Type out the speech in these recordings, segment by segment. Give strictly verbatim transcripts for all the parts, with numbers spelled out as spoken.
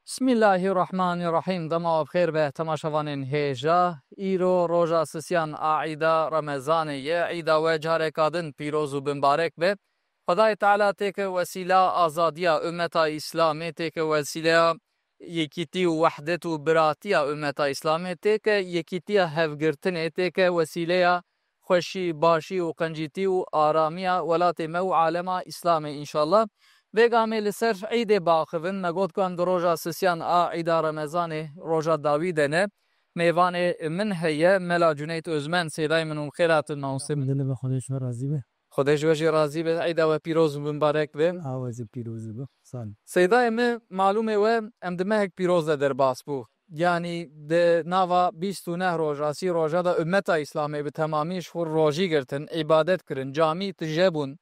Bismillahirrahmanirrahim. Dema we bi xêr be, temaşevanên hêja. Îro roja sisiyan a Îda Remezanê ye. Îda we careka din pîroz û bimbarek be. Xwedayê Teala têke wesîla azadiya ummeta Îslamê, têke wesîleya yekîtî û wehdet û biratiya ummeta Îslamê, têke yekîtiya hevgirtinê, têke wesîleya xweşî, başî û qencîtî û aramiya welatê me û alema Îslamê înşallah. Vêga em ê li ser Îdê biaxivin, me got ku em di roja sisiyan a Îda Remezanê, roja dawî de ne. Mêvanê min heye, Mela Cuneyt Ozmen, sêdayê min û xêr hatin, mamoste. Dilê be, Xwedê ji we razî be. Xwedê ji we jî razî be, Îda we pîroz û bimbarek be. A we jî pîroz be. Sağ olun. Seydayê min, malûmê we, em di mehek pîroz de derbas bû. Yanî di nava bîst û neh roja, sî roja de ummeta Îslamê bi temamî ji xwe rojî girtin, îbadet kirin, camî tije bûn.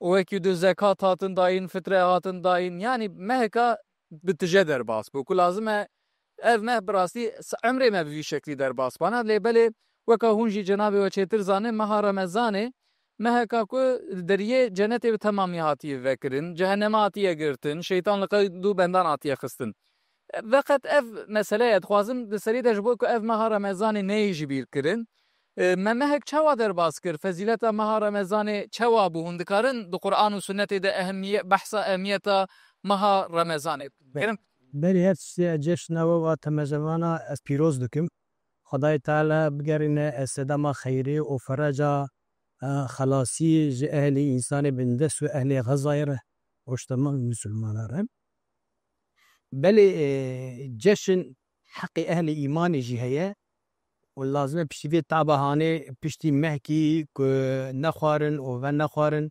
Û wekî du zekat hatin dayîn, fitre hatin dayîn. Yanî meheka bi tije derbas bû. Ku lazim e ev meh bi rastî s-, emrê me bi vî şeklî derbas bana. Lê belê weka hûn jî cenabê we çêtir zanin, meha Remezanê meheka ku deriyê cenetê bi temamî hatiye vekirin, cehenneme hatiye girtin, şeytan li qeyd û bendan hatiye xistin. Veqet ev mesele ye, dixwazim di serî de ji bo ku ev meha Remezanê neyê ji bîr kirin. E, me mehek çawa derbas kir? Fezîleta meha Remezanê çawa bû? Hûn dikarin di Quran û Sunnetê de ehemiye-, behsa ehemiyeta meha Remezanê bikin? Belê, her tiştê, ceşna we wa temezevana ez pîroz dikim. Xwedayê Teala bigerîne sedema xeyrê û fereca, e, xelasî ji ehlê însanê bin dest û ehlê Xezayê re û ji temamê misilmana re. Belê, e, ceşn heqê ehlê îmanê jî heye û lazim e piştî vê taba hanê, piştî mehkî ku nexwarin û venexwarin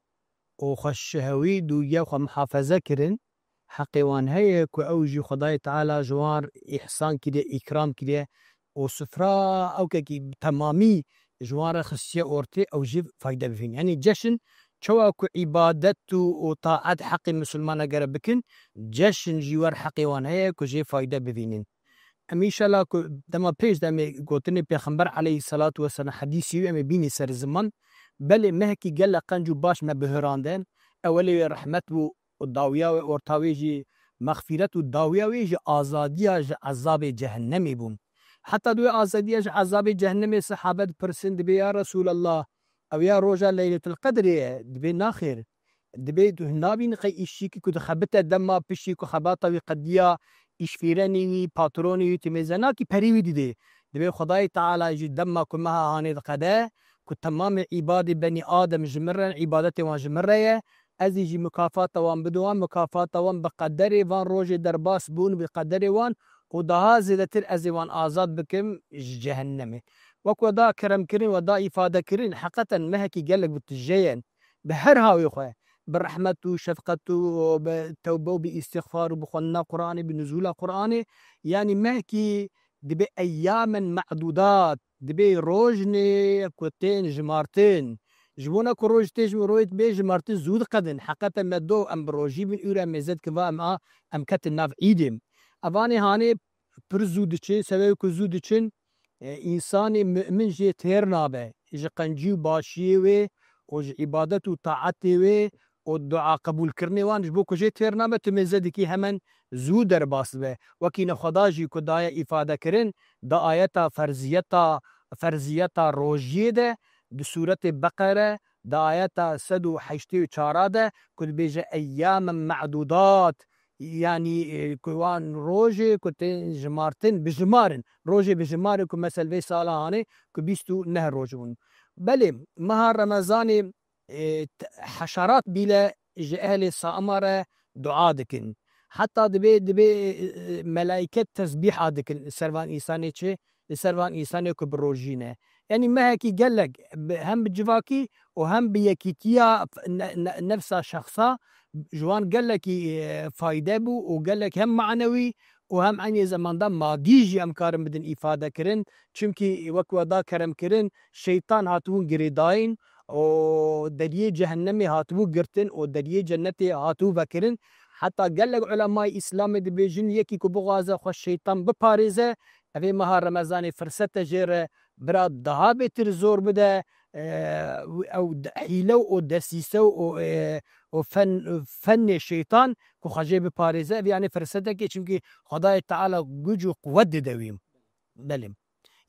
û xwe şehewî dûye xwe muhafeze kirin, heqê wan heye ku ew jî Xwedayê Teala ji wan îhsan kiriye, îkram kiriye û sifra ewkekî bi temamî ji wan re xistiye ortê, ew jî fayde bibînin. Yanî ceşn çawa ku îbadet û, û taet heqê misilmana gere bikin, ceşn jî wer heqê wan heye ku jê fayde bibînin. Em înşallah ku dema pêş de em ê gotinê Pêxember aleyhissalatu vesselam, hedîsî wî em ê bînî ser ziman. Belê mehekî gelek qenc û baş me bihirande. Ewelê wê rehmet bû û dawiya wê, orta wê jî mexfîret û dawiya wê jî azadiya ji ezabê cehennemê bû. Heta di wê azadiya ji ezabê cehennemê sehabe dipirsin, dibê, ya Resûlallah, ew ya roja Leyletul Qedrê ye? Dibê, naxêr. Dibê tu nabînî qey îşçîkî ku dixebite dema piştî ku xebata wî qediya, îşfîrenî wî, patronê wî, tu mêze nakî, perî wî didê. Dibê Xwedayê Teala jî dema ku meha hanê diqede, ku temamê îbadê benî Adem ji min re, îbadetê wan ji min re ye, ez ê jî mukafata wan bidim wan, mukafata wan bi qederê van rojê derbas bûn, bi qederê wan û daha zêdetir ez ê wan azad bikim ji cehennemê. Wek we da kerem kirin, we da îfade kirin, heqeten mehekî gelek bi tije ye. Bi her hawê xwe, bi rehmet û şefqet û bi tewbe û bi îstixfar û bi xwendina Qur'anê, bi nuzûla Qur'anê, yanî mehkî dibê eyyamen me'dûdat, dibê rojnê ku tên jimartin. Ji bona ku roj tê ji rojê bê jimartin zû diqedin. Heqete me do em bi rojî bin, û re mêze dikin va em a, em ketin nav îdê. Evanê hanê pir zû diçin, sebebê ku zû diçin, e, însanê mu'min jê têr nabe, ji qencî û başiyê wê û ji îbadet û taetê wê û dua qebûlkirinê wan, ji bo ku jê têr nabe, tu mêze dikî hemen zû derbas dibe. Wekî ne Xweda jî ku daye îfade kirin, di ayeta ferziyeta, ferziyeta rojiyê de, di sûretê Beqere, di ayeta sed û heştê û çar de, ku dibêje, "Eyyamen me'dûdat", yanî, e, ku wan rojê ku tên jimartin, bi jimar in. Rojê bi jimar in ku mesel vê sala hanê ku bîst û neh roj bûn. Belê, meha Remezanê, e, t-, heşarat bîle ji ehlê saima re dua dikin. Heta dibê, dibê, e, e, melayket tesbîha dikin li ser van însanê çi? Li ser van însanê ku bi rojî ne. Yanî mehekî gelek bi, hem bi civakî û hem bi yekîtiya ne-, ne-, nefsa şexsa ji wan gelekî, e, fayde bû û gelek hem manewî û hem eynî zemanda madî jî em karin bidin îfade kirin. Çimkî wek we da kerem kirin, şeytan hatibûn girêdayîn û deriyê cehennemê hatibû girtin û deriyê cennetê hatibû vekirin. Heta gelek ulemayê Îslamê dibêjin, yekî ku bixwaze xwe şeytan biparêze, evê meha Remezanê firsete jê re bira daha bêtir zor bide, e, ew de-, hîle û desîse û, e, û fen, fennê şeytan ku xwe jê biparêze, ev yanî firsetekê, çimkî Xwedayê Teala guc û quwet dide wî. Belê.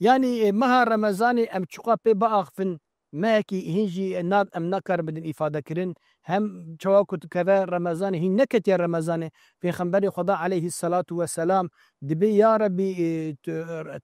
Yanî, e, meha Remezanê em çiqa pê biaxivin, mehekî hîn jî, e, na-, em nakarin bidin îfade kirin. Hem çawa ku dikeve Remezanê, hîn neketiye Remezanê, Pêxemberê Xweda aleyhisselatu vesselam dibê, ya Rebî, e, tu,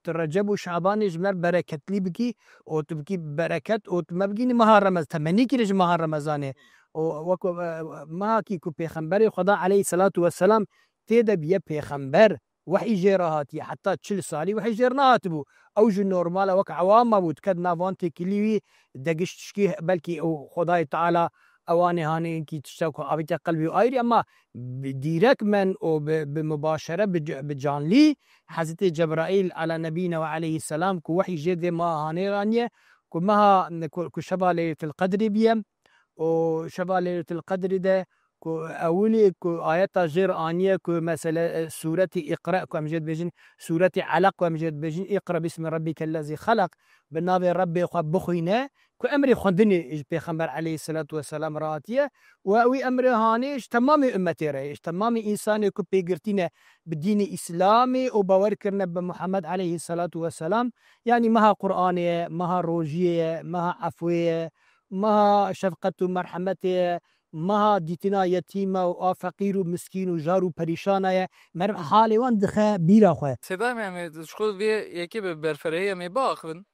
tu Receb û Şabanê ji me bereketlî bikî û tu bikî bereket û tu me bigînî meha Remez-, temennî kirî ji meha Remezanê. Û wek, e, mehakî ku Pêxemberê Xweda aleyhisselatu vesselam tê de biye pêxember, wehî jê re hatiye, heta çil salî wehî jê re nehatibû. Ew ji normal e, wek ewama bû, diket nav wan têkilî wî, degişt tişkî, belkî ew Xwedayê Teala ewanê hanê inkî tiştek ku avîte qelbî û ayrî, ema bi dîrek men û bi, bi mubaşere, bi, bi canlî Hezretê Cebraîl ala nebîne ve aleyhisselam ku wehî jê dê meha hanê raniye, ku meha, ku, ku şeva Leyletil Qedrê biye û şeva Leyletil Qedrê de ku ewilî ku ayeta jê re aniye ku mesele, e, sûretî Îqra ku em jê dibêjin, sûretî Elaq ku em jê dibêjin, Îqra bismi rabbikellezî xelaq, bi navê Rebbê xwe bixwîne, ku emrê xwendinê ji Pêxember aleyhisselatu vesselam re hatiye û wî emrê hanê ji temamê ummetê re ye, ji temamê însanê ku pêgirtî ne bi dînê Îslamê û bawer kirine bi Muhammed aleyhisselatu vesselam. Yanî meha Qur'anê ye, meha rojiyê ye, meha efwê ye, meha şefqet û merhemetê ye, meha dîtina yetîma û a feqîr û miskîn û jar û perîşana ye. Meriv halê wan dixe bîra xwe. Sêdayê me, em ê ji xwe vê yekê bi berfirehiyê em ê biaxivin.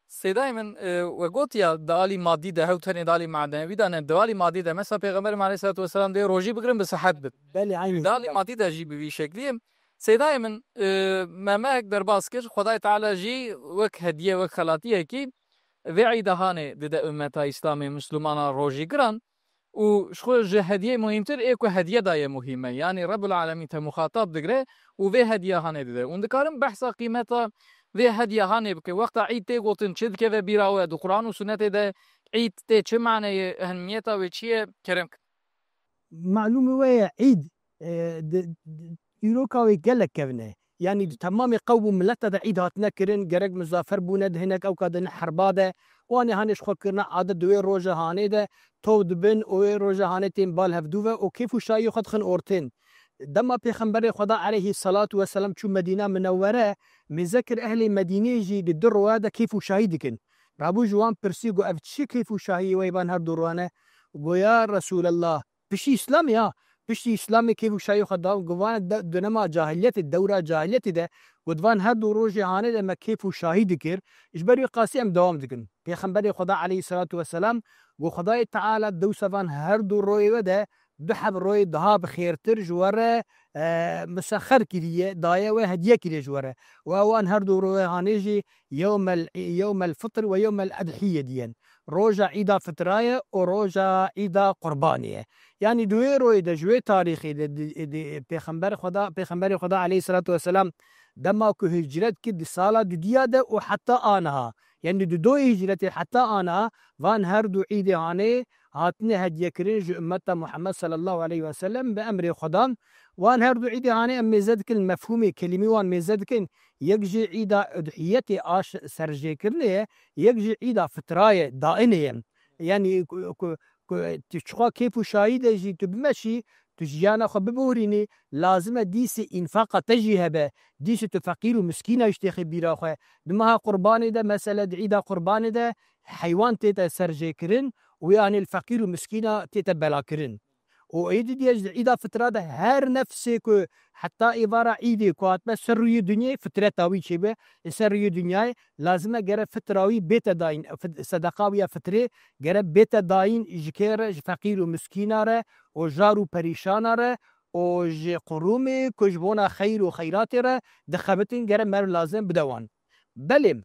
Sêdayê min, e, we gotiya di alî madî de, hew tenê di alî manewî de ne, di alî madî de, mesela Pêxemberê me aleyhisselatu vesselam dê rojî bigirin bi sihet bin. Belê, eynî. Di alî madî de jî bi vî şeklî ye. Sêdayê min, e, me mehek derbas kir, Xwedayê Teala jî wek hediye, wek xelatiyekî vê îda hanê dide ummeta Îslamê, Mislumana rojîgiran. Û ji xwe ji hediyê muhîmtir ê ku hediye daye muhîm e. Yanî Rebbul Alemîn te muxatab digire û vê hediya hanê dide. Hûn dikarin behsa qîmeta vê hediya hanê bikin. Wexta îd tê gotin, çi dikeve bîra we? Di Quran û Sunnetê de îd tê çi maneyê, ehemmiyeta wê çi ye? Kerem kin. Malûmî we ye, îd, e, di, di, îroka wê gelek kevn e. Yanî di temamê qewm û mileta de îd hatine kirin, gerek mizafer bûne di hinek ewka de ne herba de, wan ê hanê ji xwe kirine adet di wê roja hanê de, tov dibin û wê roja hanê tên bal hevdû ve û kêf û şahiyê xwe dixin ortên. Dema Pêxemberê Xweda aleyhî selatu weselam çû Medîna Minewwere, mêze kir ehlê Medînê jî di du roya de kêf û şahî dikin. Rabû ji wan pirsî, got, ev çi kêf û şahiyê we van her du royan e? Got, ya Resûlellah, piştî Îslamê ya, piştî Îslamê kêf û şahiyê xwe dawam, got, van de-, dönema cahiliyetê, dewra cahiliyetê de, got, van her du rojê hanê de me kêf û şahî dikir, ji ber wî qasî em dewam dikin. Pêxemberê Xweda aleyhî selatu weselam got, Xwedayê Teala dewsa van her du royê we de du heb royê daha bi xêrtir ji we re, e, misexer kiriye, daye we, hediye kiriye ji we re. Û ewan her du royê hanê jî yewmel, yewmel fitr ve yewmel edhiye diyen. Roja Îda Fitra ye û roja Îda Qurbanê ye. Yanî di wê royê de, ji wê tarîxê de, di, di, Pêxember Xweda, Pêxemberê Xweda aleyhî selatu weselam dema ku hicret kir di sala dudiya de û heta aniha, yanî di doyê hicretê heta aniha, van her du îdê hanê hatine hediyekirin ji ummeta Muhammed sallallahu aleyhi ve sellem bi emrê Xwedan. Wan her du îdê hanê em mêze dikin, mefhûmê kelîmî wan mêze dikin. Yek jî îda udhiyetê, a ş-, serjêkirinê ye, yek jî îda fitrayê, dainê ye. Yanî ku, ku, ku tu çiqa kêf û şahî de jî tu bimeşî, tu jiyana xwe biborînî, lazim e dîsê înfaqa te jî hebe, dîsê tu feqîr û miskîna jî têxê bîra xwe. Di meha Qurbanê de, mesele di îda Qurbanê de heywan tête serjêkirin û yanî li feqîr û miskîna tête belakirin. Û êdî diye ji îda fitra de her nefsê ku heta êvara îdê ku hatime ser rûyê dinyayê, fitreta wî çêbe, li ser rûyê dinyayê lazim e gere fitra wî bête dayîn, fit-, sedeqa wî ya fitrê gere bête dayîn ji kê re, ji feqîr û miskîna re û jar û perîşana re û ji qurûmê ku ji bona xeyr û xeyratê re dixebitin, gere meriv lazim bide wan. Belê,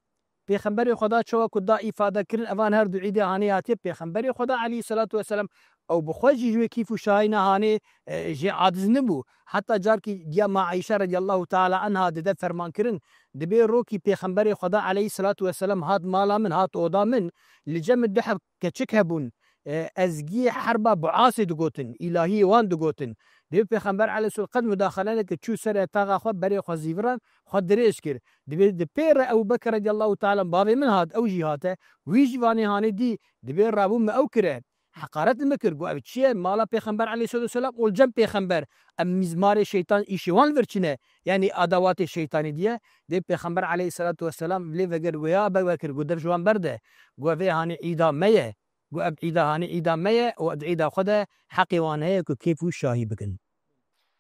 Pêxemberê Xweda çawa ku da îfade kirin, evan her du îdê hanê hatiye, Pêxemberê Xweda aleyhî selatu weselam ew bi xwe jî ji wê kîf û şahîna hanê, e, jê aciz nebû. Heta carkî diya ma Ayşe radiyallahu teala anha dide ferman kirin, dibê rokî Pêxemberê Xweda aleyhî selatu weselam hat mala min, hat oda min, li cem min du heb keçik hebûn, e, ezgiyê herba buasê digotin, îlahiyê wan digotin. Dê Pêxember aleyhisselam qet mudaxele neke, çû serê taxa xwe, berê xwe zîviran, xwe dirêj kir. Dibê di pê re Ebu Bekir radiyallahu teala bavê min hat, ew jî hate. Wî jî vanê hanê dî, dibê rabû me ew kire. heqaret li me kir, got, ev çi ye? Mala Pêxember aleyhisselatu vesselam û li cem Pêxember, em mîzmarê şeytan, îşê wan li vir çi ne? Yanî adawatê şeytanî diye. Dê Pêxember aleyhisselatu vesselam lê vegir, got, ya be vekir, got, dev ji wan berde. Got, vê hanî îda me ye. Got, ev îda hanî îda me ye û di îda xwe de heqê wan heye ku kêf û şahî bikin.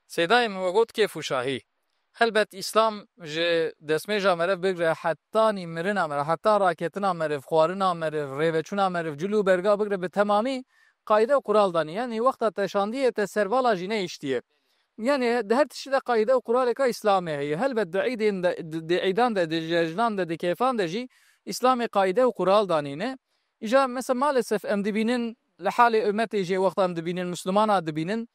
Seydayê min we got kêf û şahî. Helbet Îslam ji destmêja meriv bigre hetanî mirina meriv, heta raketina meriv, xwarina meriv, rêveçûna meriv, cil û berga bigre bi temamî qayde û qural danî. Yanî wexta te şandiye te servala jî nehiştiye. Yanî di her tiştî de qayde û quraleka Îslamê heye. Helbet di îdên de, di, di îdan de, di cejnan de, di kêfan de jî Îslamê qayde û qural danîne. Îja mesela maalesef em dibînin li halê ummetê jê wexta em dibînin, Mislimana dibînin,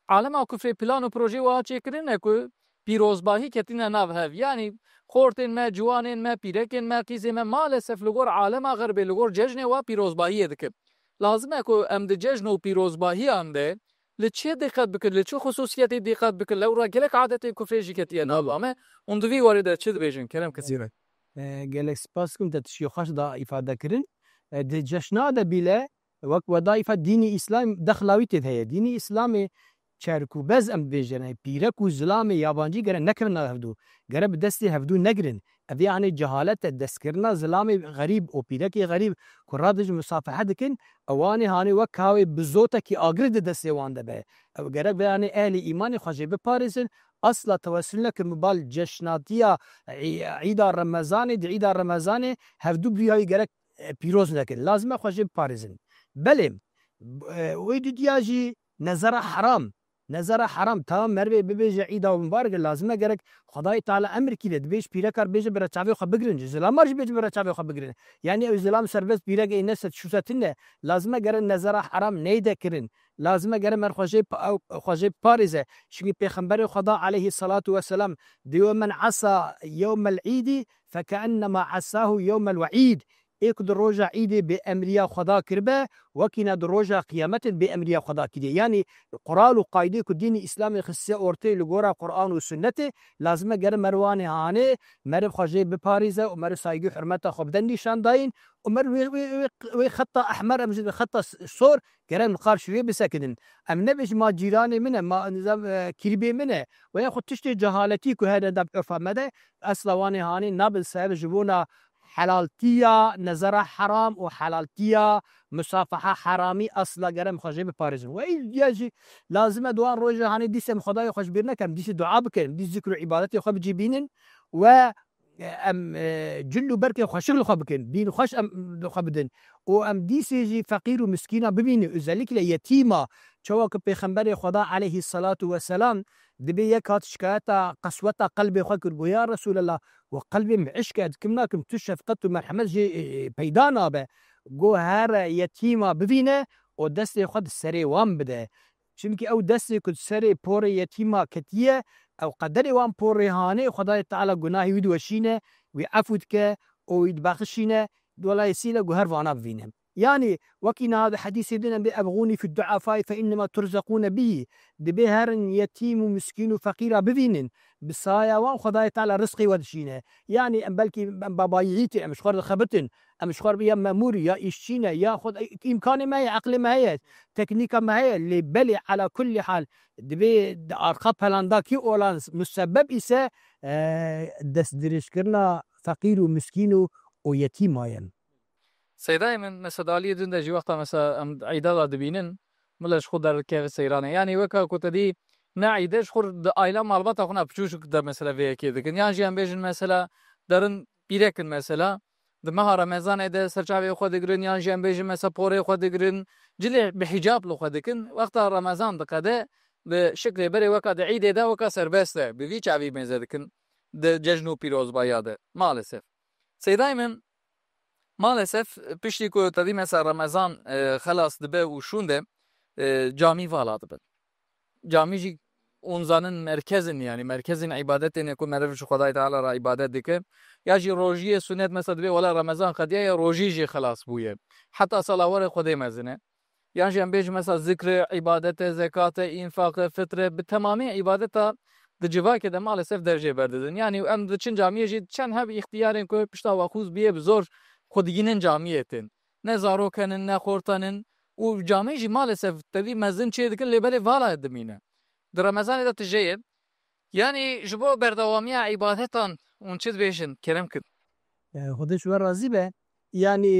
alema kufrê plan û projeyê wiha çêkirine ku pîrozbahî ketine nav hev. Yanî xortên me, ciwanên me, pîrekên me, qîzê me maalesef li gor alema xerbê, li gor cejnê wa pîrozbahiyê dikin. Lazim e ku em di cejn û pîrozbahiyan de li çi diqet bikin, li çi xusûsiyetê diqet bikin, lewra gelek adetên kufrê jî ketiye nava me. Hûn di vî warê de çi dibêjin? Kerem kirin. E, gelek spas dikim te tiştê xweş da îfade kirin. E, di cejna de bîle, wek we da îfade, dînî Îslam dexla wî tê de heye. Dînî Îslamê çerkûbez em dibêjin, e, pîrek û zilamê yabancî gere nekevin nav hevdû. Gere bi destê hevdû negirin. Ev yanî cehalet e, destkirina zilamê xerîb û pîrekê xerîb ku radijin musafehe dikin, ewanê hanê wek kawê bi zotekî agir di destê wan de be. Ew gerek be yanî ehlê îmanê xwe jê biparêzin, asla tewessul nekin bi bal ceşnatiya î-, îda Remezanê, di îda Remezanê hevdû bi vî hawî gerek, e, pîroz nekin. Lazim e xwe jê biparêzin. Belê, e, wê didiya jî nezera heram. Nezera heram, tamam, merivê bibêje îda we mibarek e, lazim e gerek Xwedayê Teala emir kiriye, dibêj pîrekar bêje bira çavê xwe bigirin, ji zilamar jî bêje bira çavê xwe bigirin. Yanî ew zilam serbest pîrek ê ne sed şûsetin ne, lazim e gerek nezera heram neyde kirin. Lazim e gerek mer xwe jê pa-, ew xwe jê biparêze. Çimkî Pêxemberê Xweda aleyhî salatu weselam diyo men esa yewmel îdî fekennema esahu yewmel weîd. Ê ku di roja îdê bêemriya Xweda kiribe, wekî ne di roja qiyametê bêemriya Xweda kiriye. Yanî qural û qaydê ku dînî Îslamê xistiye ortê li gora Quran û Sunnetê, lazim e gere merivanê hanê, meriv xwe jê biparêze û meriv saygî û hurmeta xwe bide nîşan dayîn û meriv wê, wê, wê, wê xeta ehmer em jî xeta s-, sor gere em li qarşî wê bisekinin. Em nebêjin ma cîranê min e, ma nizam, e, kîribê min e. Weya xwe tiştê cehaletî ku hene da bi urfa me de, esla wanê hanê nabin sebeb ji bona helaltiya nezera heram û helaltiya musafaha heramî asla gere em xwe jê biparêzin. We îdiya jî lazim e di wan roja hanê dîsê em Xwedayê xwe ji bîr nekin, dîsê dua bikin, dîs zikr û îbadetê xwe bi cî bînin we, e, em, e, cil û berkên xweşik li xwe bikin, bîn xweş em li xwe bidin û em dîsê jî feqîr û miskîna bibînin, özellikle yetîma. Çawa ku Pêxemberê Xweda aleyhî salatu weselam dibê yek hat şikayeta qesweta qelbê xwe kir, got, ya Resûlellah, got, qelbê min hişk e, dikim nakim, tu şefqet û merhemet jê, e, peyda nabe. Got, here yetîma bivîne û destê xwe di serê wan bide. Çimkî ew destê ku di serê porê yetîma ketiye, ew qederê wan porê hanê, Xwedayê Teala gunahê wî diweşîne, wî efû dike û wî dibexişîne, dolayîsîle got, her vana bivîne. Yanî, wekî niha di hedîsê din em bê, "Ebxûnî fid duafayî fe innema turzeqûne bihî." Dibê herin yetîm û miskîn û feqîra bivînin. Bi saya wan Xwedayê Teala rizqê we dişîne. Yanî, em belkî em babayî tê, em ji xwe re dixebitin, em ji xwe re ya memûr, ya îşçî ne, ya xwe îmkanê me heye, eqlê me heye, teknîka me heye, lê belê ela kullî hal dibê di arqa pelanda kî olan musebeb îse, e, destdirêjkirina feqîr û miskîn û, û yetîma ye. Seydayê min, mesela di aliyê din de jî wexta mesela em îda da dibînin, mile ji xwe derkeve seyranê. Yanî weka ku te dî ne îde ji xwe di aîla malbata xwe na piçûçik de mesela vê yekê dikin. Yan jî em bêjin mesela derin pîrek in mesela, di meha Remezanê de serçavê xwe digirin, yan jî em bêjin mesela porê xwe digirin, cilê bi hîcab li xwe dikin. Wexta Remezan diqede, bi şiklê berê weka di îdê de weka serbest e, bi vî çavî mêze dikin di cejn û pîrozbahiya de. Maalesef. Seydayê min, maalesef, piştî ku te dî mesela Remezan, e, xelas dibe û şûnde, e, camî vala dibin. Camî jî hûn zanin merkez in, yanî merkezên îbadetê ne ku meriv ji Xwedayê Teala re îbadet dike. Ya jî rojiyê sunet mesela dibê wela Remezan qediya ye, rojî jî xelas bûye. Heta sala were Xwedê mezin e. Yan jî em bêjin mesela zikre, îbadete, zekate, înfaqe, fitre, bi temamî îbadeta di civakê de maalesef dev jê berdidin. Yanî em diçin camiyê jî çend heb îxtiyarên ku pişta wexûz biyê bi zor xwe digînin camiyê tên. Ne zarok henin, ne xortan in û camî jî maalesef tevî mezin çê dikin, lê belê vala dimîne. Di Remezanê de tije ye. Yanî ji bo berdewamiya îbadetan hûn çi dibêjin? Kerem kin. E, Xwedê ji we razî be. Yanî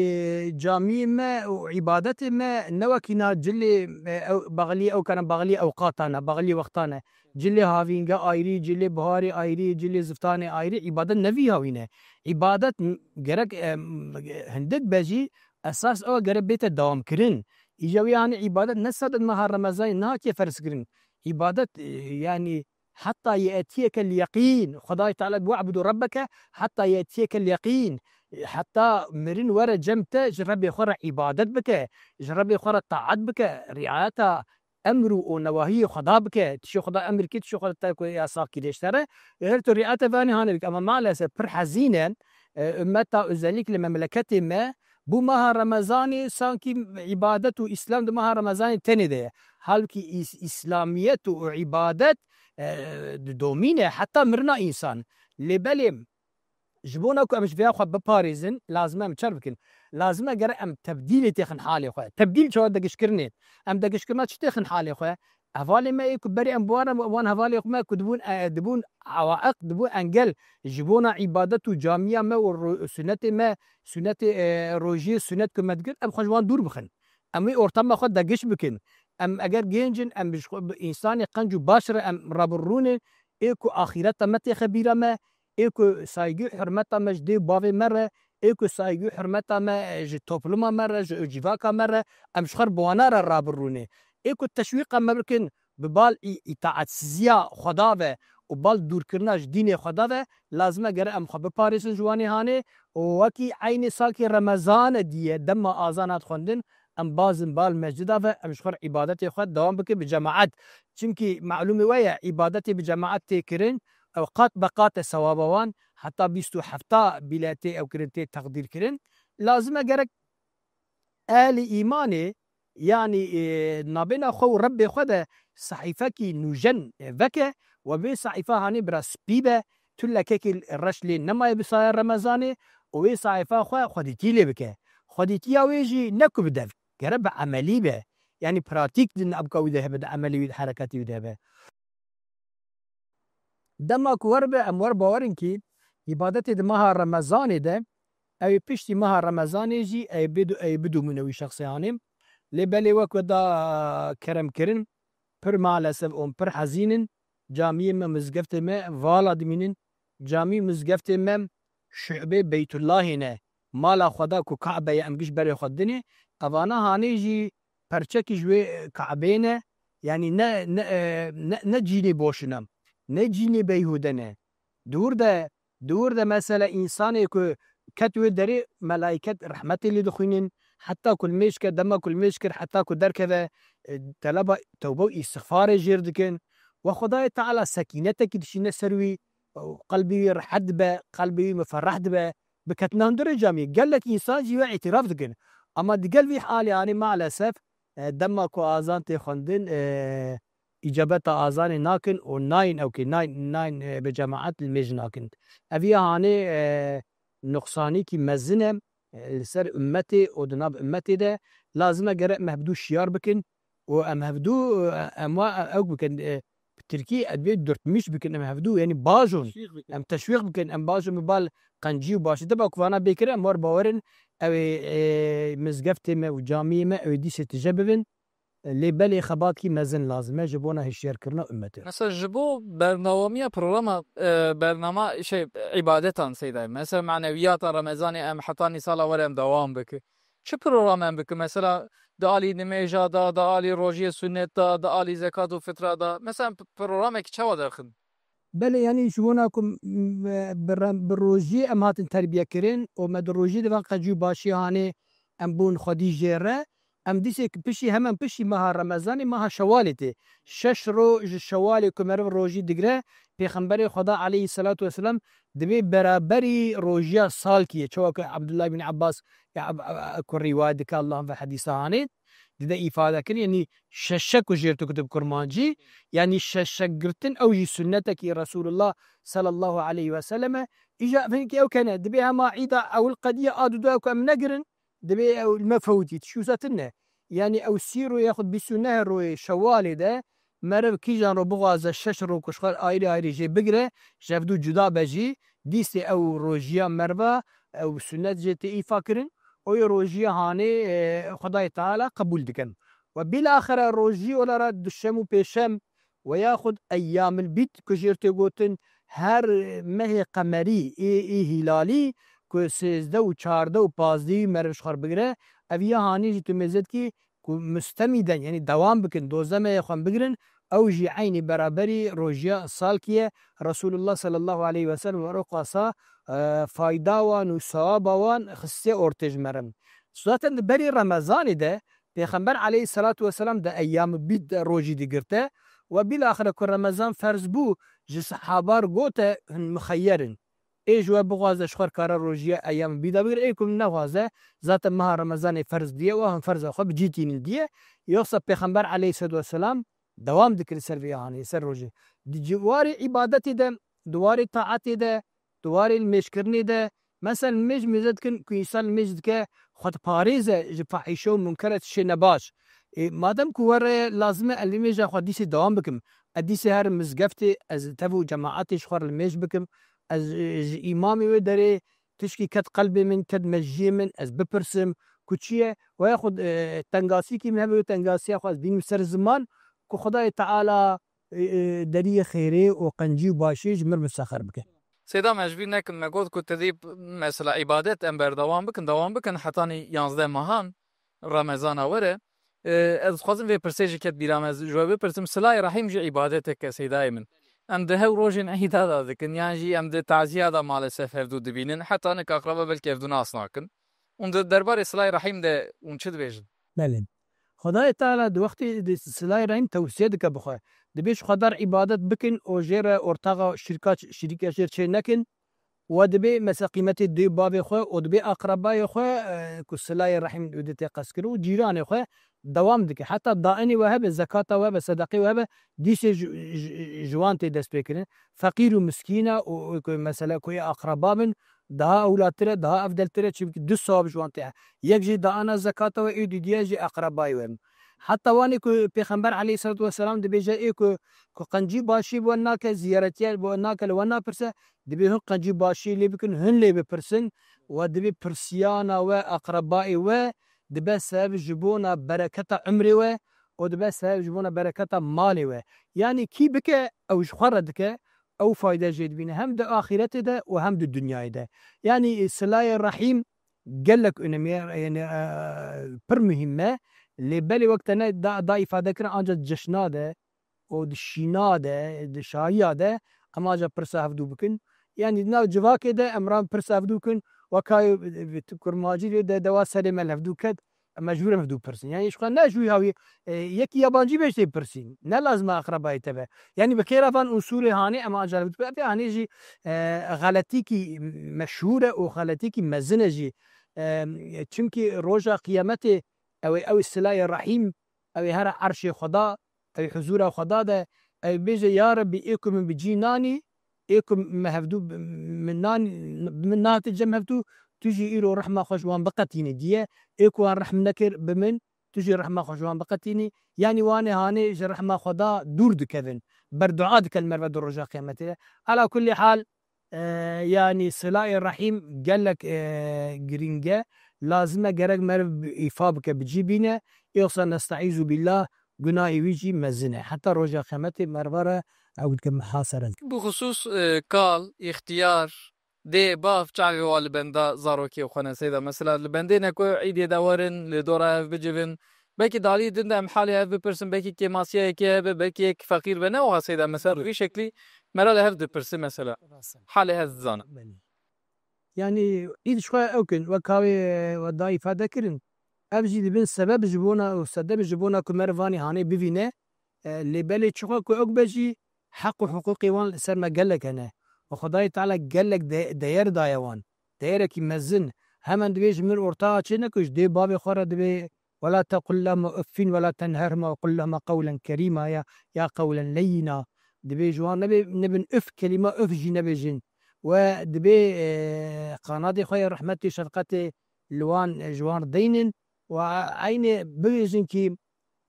camiyê me û îbadetê me ne wekî na cilê, e, ew, baxlî ew kana, baxlî ewqatan e, baxlî wextan e. Cilê havînge ayrî, cilê biharê ayrî, cilê ziftanê ayrî, îbadet ne vî hawî ne. Îbadet m-, gerek, e, m-, hindik be jî esas ew e gerek bête dewamkirin. Îja wî hanê îbadet ne sedet meha Remezanê nehatiye ferzkirin. Îbadet, e, yanî heta ye'tiyekel yeqîn. Xwedayê Teala, "We'budu rabbeke heta ye'tiyekel yeqîn." Heta mirin were cem te, ji Rebbê xwe re îbadet bike, ji Rebbê xwe re taet bike, riayeta emr û newahiyê Xweda bike. Tiştê Xweda emr kir, tiştê Xweda te ku yasak kir, ji te re. Her tu riayeta vanê hanê bike. Ama maalesef pir hezîn e, e, ummeta, özellikle memleketê me, bû meha Remezanê sankî îbadet û Îslam di meha Remezanê tenê de ye. Halbukî Îs-, Îslamiyet û îbadet, e, di domîne heta mirina însan. Lê belê ji bona ku em ji vêya xwe biparêzin, lazim e em çer bikin. Lazim e gere em tebdîlê têxin halê xwe. Tebdîl çawa degişkirinê? Em degişkirina çi têxin halê xwe? Hevalê me ê ku berê em bi wan re, wan hevalê xwe me ku dibûn, e, dibûn awaiq, dibûn engel ji bona îbadet û camiya me û ro-, sunetê me, sunetê, e, rojiyê sunet ku me dikir, em xwe ji wan dûr bixin. Em wê ortama xwe degiş bikin. Em eger gênc in, em ji xwe bi însanê qenc û baş re em rabirûnin, ê ku axîreta me têxe bîra me, ê ku saygî û hurmeta me ji dê û bavê me re, ê ku saygî û hurmeta me ji topluma me re, ji civaka me re, em ji xwe re bi wana re rabirûnê. Ê ku teşwîqa me bikin bi bal î-, îtaetsizîya Xweda ve û bal dûrkirina ji dînê Xweda ve, lazim e gere em xwe biparêzin ji wanê hanê û wekî eynê sakê Remezan e diye dema azan hat xwendin, em bazin bal mescida ve, em ji xwe re îbadetê xwe dewam bikin bi cemaet. Çimkî malûmê we ye, îbadetê bi cemaet tê kirin, ew qat be qat e sewaba wan, heta bîst û hefta bîle tê ew kirin, tê teqdîr kirin. Lazim e gerek ehlî îmanê, yanî, e, nabêna xwe û Rebbê xwe de sehîfekî nûjen, e, veke, we vê sehîfa hanê bira spî be, tu lekekî reş lê nemaye bi saya Remezanê û wê sehîfa xwe xwedîtî lê bike. Xwedîtiya wê jî ne ku bi dev, gere bi emelî be. Yanî pratîk di nabka wî de hebe, di emelê wî, di hereketê wî de hebe. Dema ku wer be, em wer bawerin kî îbadetê di meha Remezanê de, ew ê piştî meha Remezanê jî ew ê bidu-, ew ê bidomîne wî şexsê hanê. Lê belê wek we da kerem kirin, pir maalesef û pir hezîn in. Camiyê me, mizgeftê me vala dimînin. Camî mizgeftê me şu'bê Beytullahê ne. Mala Xweda ku Kabe ye, em giş berê xwe dinê. Evana hanê jî perçekî ji wê Kabeyê ne. Yanî ne, ne, e, ne, ne cînê boşin e. Ne cînê beyhûde ne. Di wir de, di wir de mesela însanê ku ket wê derê, melayket rehmetê lê dixwînin. Heta ku li mêj ke, dema ku li mêj kir, heta ku derkeve, e, teleba tewbe û îstixfarê jêr dikin. We Xwedayê Teala sekînetekî dişîne ser wî, qelbê wî rehet dibe, qelbê wî miferreh dibe, biketina hundirê camiyê. Gelek însan jî we îtiraf dikin. Ama digel vî halê anî maalesef, e, dema ku azan tê xwendin, e, îcabeta azanê nakin û nayên ewkê, nayên, nayên, e, bi cemaet li mêj nakin. Ev ya hanê, e, nuqsanîkî mezin e, e, li ser ummetê û di nav ummetê de lazim e gere em hevdû şiyar bikin û em hevdû, e, em wa, e, ew bikin, e, bi tirkî edbê dürtmüş bikin, em hevdû, yanî bajon, teşwîq bikin, em teşwîq bikin, em bajon bi bal qencî û başî. Dema ku vana bê kir, em war bawerin, ew ê, e, mizgeftê me û camiyê me, ew ê dîsê tije bibin. Lê belê xebatkî mezin lazim e ji bona hişyarkirina ummetê. Mesela ji bo bernawamiya programa, e, bernama, şey, îbadetan seyda. Mesela maneviyata Remezanê em heta nîsala were em dewam bikin. Çi program em bikin? Mesela di alî nimêja da, di alî rojiyê sunnet da, di alî zekat û fitra da. Mesela p-, programekî çawa derxin? Belê, yanî ji bona ku, m, bi re-, bi rojiyê em hatin terbiye kirin û me di rojiyê de van qencî û başî hanê em bûn xwedî jê re. Em dîsê ki pişî, hemen pişî meha Remezanê, meha Şewalê tê. Şeş roj ji Şewalê ku meriv rojî digre, Pêxemberê Xweda aleyhisselatu vesselam dibê beraberî rojiya salkî ye. Çawa ku Abdullah bin Abbas ya Ab-, a-, a-, ku rîwayet dike, Allah'ın ve hedîsa hanê, dide îfade kir, yanî şeşek û jêr tu kutib kurmancî, yanî şeşek girtin ew jî sunnetekî Resulullah sallallahu aleyhi ve selleme. Îja hinkî ew kene, dibê hema îda ewil qediye a dudoya ku em negirin, dibê ew li me fewtî, tişt wisa tune. Yanî ew sî ro yaxud bîst û neh royê Şewalê de meriv kîjan ro bixwaze şeş ro ku ji xwe ayrî ayrî jê bigire, ji hevdû cuda be jî, dîsê ew rojiya meriva, ew sunet jê tê îfa kirin, o yê rojiya hanê, e, Xwedayê Teala qebûl dikin. We bîlaxire rojî wela re duşem û pêşem we yaxud eyyamil bîd ku jêr tê gotin, her mehê qemerî ê, ê hîlalî ku sêzdeh û çardeh û pazdehî meriv ji xwe re bigire, ev ya hanê jî tu mêze dikî ku mustemîden, yanî dewam bikin, dozdeh mehê xwe bigirin, ew jî eynî beraberî rojiya salkî ye. Resulullah sallallahu aleyhi ve sellem we rê qasa, e, fayda wan û sewaba wan xistiye ortê ji me re. Zaten di berî Remezanê de Pêxember aleyhisselatu vesselam di eyyam bîd de rojî digirte. We bîlaxire ku Remezan ferz bû, ji sehabar gote, hûn mixeyer in. Ê ji we bixwaze ji xwe re kare rojiya eyyam bîda bigire, ê ku nexwaze, zaten meha Remezanê ferz diye, û hûn ferza xwe bi cî tînin diye. Yoksa Pêxember aleyhisselatu vesselam dewam dikir ser vê hanê, ser rojê. Di ciwarê îbadetê de, di warê taetê de, di warê limêjkirinê de, mesela limêj mêze dikin ku însan limêj dike, xwe diparêze ji fahîşe û munkere tiştê nebaş. Ê, madem ku were lazim e, ez limêja xwe dîsê dewam bikim. Ez dîsê herim mizgeftê, ez tev û cemaetê ji xwe re limêj bikim. Ez, e, ji îmamê wê derê tişkî ket qelbê min, ket mejiyê min, ez bipirsim ku çi ye? Weya xwe, e, tengasîkî min hebe, wê tengasiya xwe ez bînim ser ziman ku Xwedayê Teala, e, e, deriyê xêrê û qencî û başiyê ji mir misexer bike. Seyda, me ji bîr nekim, me got ku te dî mesela îbadet em berdewam bikin, dewam bikin hetanî yanzdeh mehan Remezana were. E, ez dixwazim vê pirsê ji ket bîra me, ez ji we bipirsim, silayê rehîm jî îbadetek e Seydayê min. Em di hew rojên îda de dikin, yan jî em di taziya de malesef hevdû dibînin, heta nik aqraba belkî hevdû nas nakin. Hûn di derbarê silayê rehîm de hûn çi dibêjin? Belê. Xwedayê Teala di wextê di silayê rehîm tewsiye dike bi xwe. Dibê ji xwe dar îbadet bikin û jê re ortaxa şirka, şirîka jê çê nekin. We dibê mesela qîmetê dê bavê xwe û dibê aqrebayê xwe, e, ku silayê rehîm wê dê tê qeskirin û cîranê xwe dewam dike. Heta dainê we hebe, zekata we hebe, sedeqê we hebe, dîsê ji, ji, ji wan tê destpêkirin. Feqîr û miskîn e û, û ku mesela ku ê aqreba bin, daha ewlatir e, daha evdeltir e, çimkî du sewab ji wan tê. Yek jî daana zekata we, ê dîdiye jî aqrebayê we. Heta wanê ku Pêxember aleyhisselatu vesselam dibêje, ê ku, ku qencî başî bi we nake, ziyaretiye bi we nake, li we napirse, dibê hûn qencî başî lê bikin, hûn lê bipirsin, we dibê pirsiyana we, aqrebayê we, dibe sebeb ji bona bereketa umrê we û dibe sebeb ji bona bereketa malê we. Yanî kî bike, ew ji xwe re dike, ew fayde jê dibîne, hem di axîretê de û hem di dinyayê de. Yanî silayê rehîm gelek önemli ye, yanî, e, pir muhîm e. Lê belê wek te ne da, da îfade kirin, ancak cişna de û di şîna de, di şahiya de em ancak pirsa hevdû bikin. Yanî di nav civakê de em ran pirsa hevdû bikin, weka, e, kurmancî de dewa serê me li hevdû ket, em mecbûr em hevdû pirsin. Yanî ji xwe ne ji wî hawî, e, yekî yabancî bê jê pirsîn. Ne lazim e aqrebayê te be. Yanî bi xêra van unsûrê hanê em ancak hevdû bikin. Hanê jî, e, xeletîkî meşhûr e û xeletîkî mezin e jî. E, çimkî roja qiyametê ew ê, ew ê silayê rehîm, ew ê here erşê Xweda, ew ê huzûra Xweda de, ew ê bêje, ya Rebî, ê ku min bi cî nanî, ê ku me hevdû bi, min nanî, bi min nehate cem hevdû, tu jî îro rehma xwe ji wan biqetînî diye, ê ku wan rehm nekir bi min, tu jî rehma xwe ji wan biqetînî. Yanî wan ê hanê ji rehma Xweda dûr dikevin, berdua dike li merve di roja qiyametê de. Ala kullî hal, e, yanî silayê rehîm gelek, e, girîng e. Lazim e gerek meriv bi, îfa bike, bi cî bîne. Yoksa nestaîzu billah, gunahê wî jî mezin e. Heta roja qiyametê merva re ew dike muhasere. Bi xusûs, e, kal, îxtiyar, dê, bav, çavê wa li benda zarokê xwe ne Seyda. Mesela li bendê ne ku îdê de werin, li dora hev bicivin. Belkî dalî din de em halê hev bipirsin, belkî kêmasiyayekê hebe, belkî yek feqîr be, ne wiha Seyda. Mesela bi vî şeklî me re li hev dipirsin mesela. Rast e. Halê hev dizane. Belê. Yanî îd ji xwe ew kin, wek ka wê we da îfade kirin. Ev jî dibin sebeb ji bona û sedeb ji bona ku meriv vanî hanê bivîne. E, lê belê çixa ku ew be jî heq û hiqûqê wan li ser me gelek hene. Û Xwedayê Teala gelek de-, değer daye wan. Değerekî mezin. Hemen divê ji mir ortaxa çê neke, ji dê bavê xwe re divê, "Ve la tequl lehuma uffin ve la tenherhuma ve qul lehuma qewlen kerîma" ya, ya qewlen leyyina. Divê ji wan nebê, nebin üf, kelîma üf jî nebêjin. We dibê, e, qanadê xwe ya rehmetê, şefqetê li wan, e, ji wan deynin. û eynê bibêjin kî,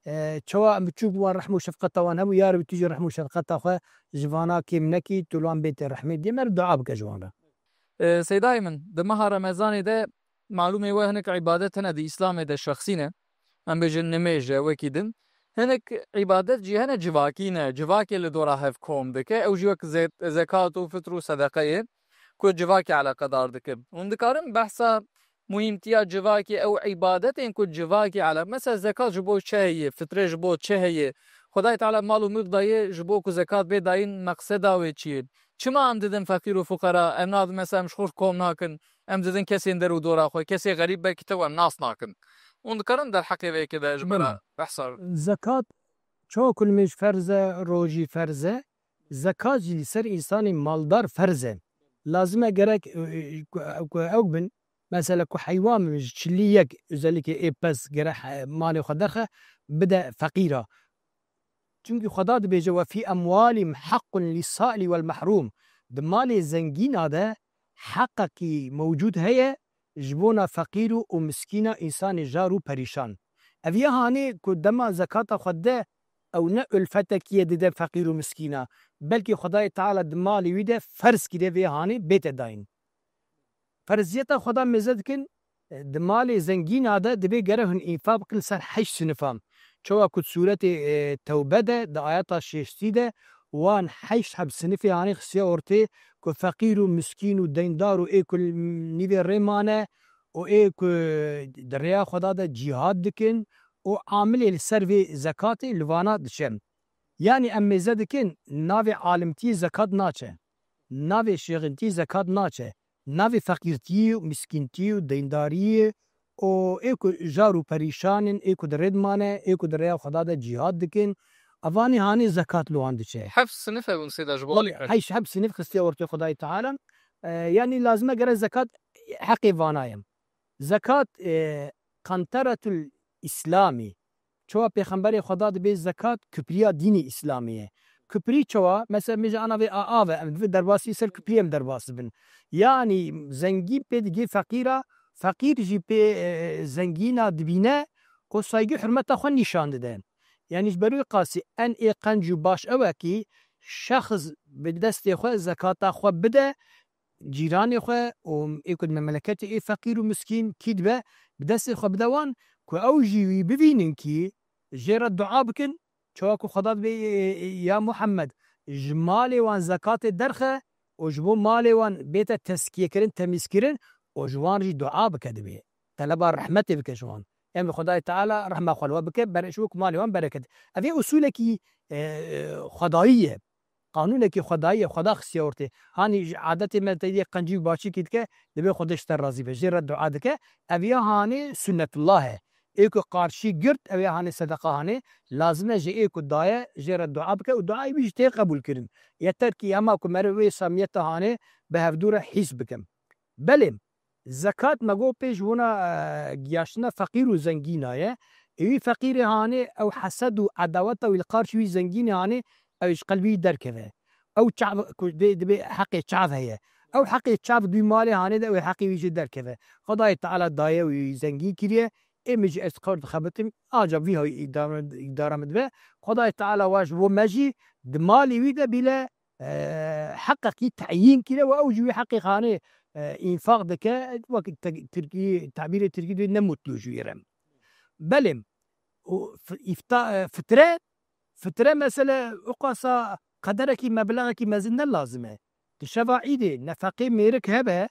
e, çawa em biçûk wan rehm û şefqeta wan hebû, ya Rebî tu jî rehm û şefqeta xwe ji vana kêm nekî, tu li wan bêtê rehmê dê me re dua bike ji wan re. E, Seydayê min, di meha Remezanê de malûmê we hinek îbadet hene di Îslamê de şexsî ne. Em bêjin nimêj e, wekî din. Hinek îbadet jî hene civakî ne, civakê li dora hev kom dike. Ew jî wek ze-, zekat û fitr û sedeqeyê ku civakê eleqedar dikin. Hûn dikarin behsa muhîmtiya civakê ew îbadetên ku civakê ele-, mesela zekat ji bo çi heye, fitre ji bo çi heye? Xwedayê Teala mal û mülk daye ji bo ku zekat bê dayîn, meqseda wê çi ye? Çima em didin feqîr û fuqera, em nadin mesela em ji xwe kom nakin, em didin kesên der û dora xwe, kesê xerîb belkî te wan nas nakin. Hûn dikarin derheqê vê yekê de ji me re Belê. behsa Zekat çawa ku nimêj ferz e, rojî ferz e, zekat jî li ser însanê maldar ferz e. Lazim e gerek, e, e, ku, ku ew bin, mesela ku heywan bin ji çilî yek, özellikle ê pez gerek he-, malê xwe derxe, bide feqîra. Çimkî Xweda dibêje, "Ve fî emwalîm heqqun lî sailî wel mehrûm." Di malê zengîna de heqekî mewcûd heye ji bona feqîr û, û miskîna, însanê jar û perîşan. Ev ya hanê ku dema zekata xwe dide, ew ne ulfetekî ye dide feqîr û miskîna, belkî Xwedayê Teala di malê wî de ferz kiriye vê hanê bête dayîn. Ferziyeta Xweda mêze dikin, e, di malê zengîna de dibê gere hûn înfaq bikin li ser heşt sinifan. Çawa ku sûretê, e, Tewbe de, di ayeta şêstî de, wan heşt heb sinifê hanê xistiye ortê ku feqîr û miskîn û deyndar û ê ku li nîvê rê mane û ê ku di rêya Xweda de cîhad dikin û amilê li ser vê zekatê li vana diçe. Yanî em mêze dikin, navê alimtiyê zekat naçe. Navê şêxintiyê zekat naçe. Navê feqîrtiyê û miskîntiyê û deyndariyê û ê ku jar û perîşan in, ê ku di rê dimane, ê ku di rêya Xweda de cîhad dikin, evanê hanê zekat li wan diçe. Heft sinif hebûn sêda ji bo Belê, heş heb sinif xistiye ortê Xwedayê Teala. E, yanî lazim e gere zekat heqê vana ye. Zekat, e, qenteretul Îslamî. Çawa Pêxemberê Xweda dibê zekat kipriya dînê Îslamê ye. Kiprî çawa? Mesela, min ji ana vê a, av e, em divê derbasî ser kiprî em derbas dibin. Yanî zengîn pê digê feqîra, feqîr jî pê, e, zengîna dibîne û saygî hurmeta xwe nîşan dide. Yanî ji ber wê qasî en ê qenc û baş ew e kî şexs bi destê xwe zekata xwe bide, cîranê xwe û ê ku di memleketê ê feqîr û miskîn kî dibe, bi destê xwe bide wan, ku ew jî wî bivînin kî jê re dua bikin, çawa ku Xweda dibê, "Ya Muhammed, ji malê wan zekatê derxe û ji bo malê wan bête tezkiyekirin, temîzkirin û ji wan jî dua bike," dibê. Teleba rehmetê bike ji wan. Em li Xwedayê Teala rehma xwe li we bike, ber-, ji bo ku malê wan bereket. Ev ê usûlekî, e, xwedayî ye. Qanûnekî xwedayî ye, Xweda xistiye ortê. Hanî ji adetê me te yê qencî û başîkî dike, dibê Xwedê ji te razî be. Jê re dua dike. Ev ya hanê sunnetullah e. Ê ku qarşî girt, ew ya hanê sedeqa hanê. Lazim e ji ê ku daye, jê re dua bike û duayê wî jî tê qebûl kirin. Yeter kî hema ku meriv wê samiyeta hanê bi hevdû re hîs bikin. Belê, zekat me got pê ji bona, e, giyaştina feqîr û zengîna ye. Ê wî feqîrê hanê ew hesed û edaweta wî li qarşî wî zengînê hanê ew ji qelbî wî derkeve. Ew çav ku dê, dibê heqê çav heye. Ew heqê çav dû malê hanê de ew ê heqê wî jê derkeve. Xwedayê Teala daye wî zengîn kiriye. Ê min jî ez kar dixebitim. Ancak vî hayî îdare, îdare min dibe. Xwedayê Teala wa ji bo me jî di malê wî de bîle e, heqekî teyîn kire û ew jî wî heqê xanê, e, înfaq dike, wek te-, tirkî, tabîrê tirkî dibê ne mutlu ji wî re. Belê, û f-, îfta-, e, fitre, fitre mesele, o qasa qederekî, meblexekî mezin ne lazim e. Di şeva îdê nefeqê mêrik hebe,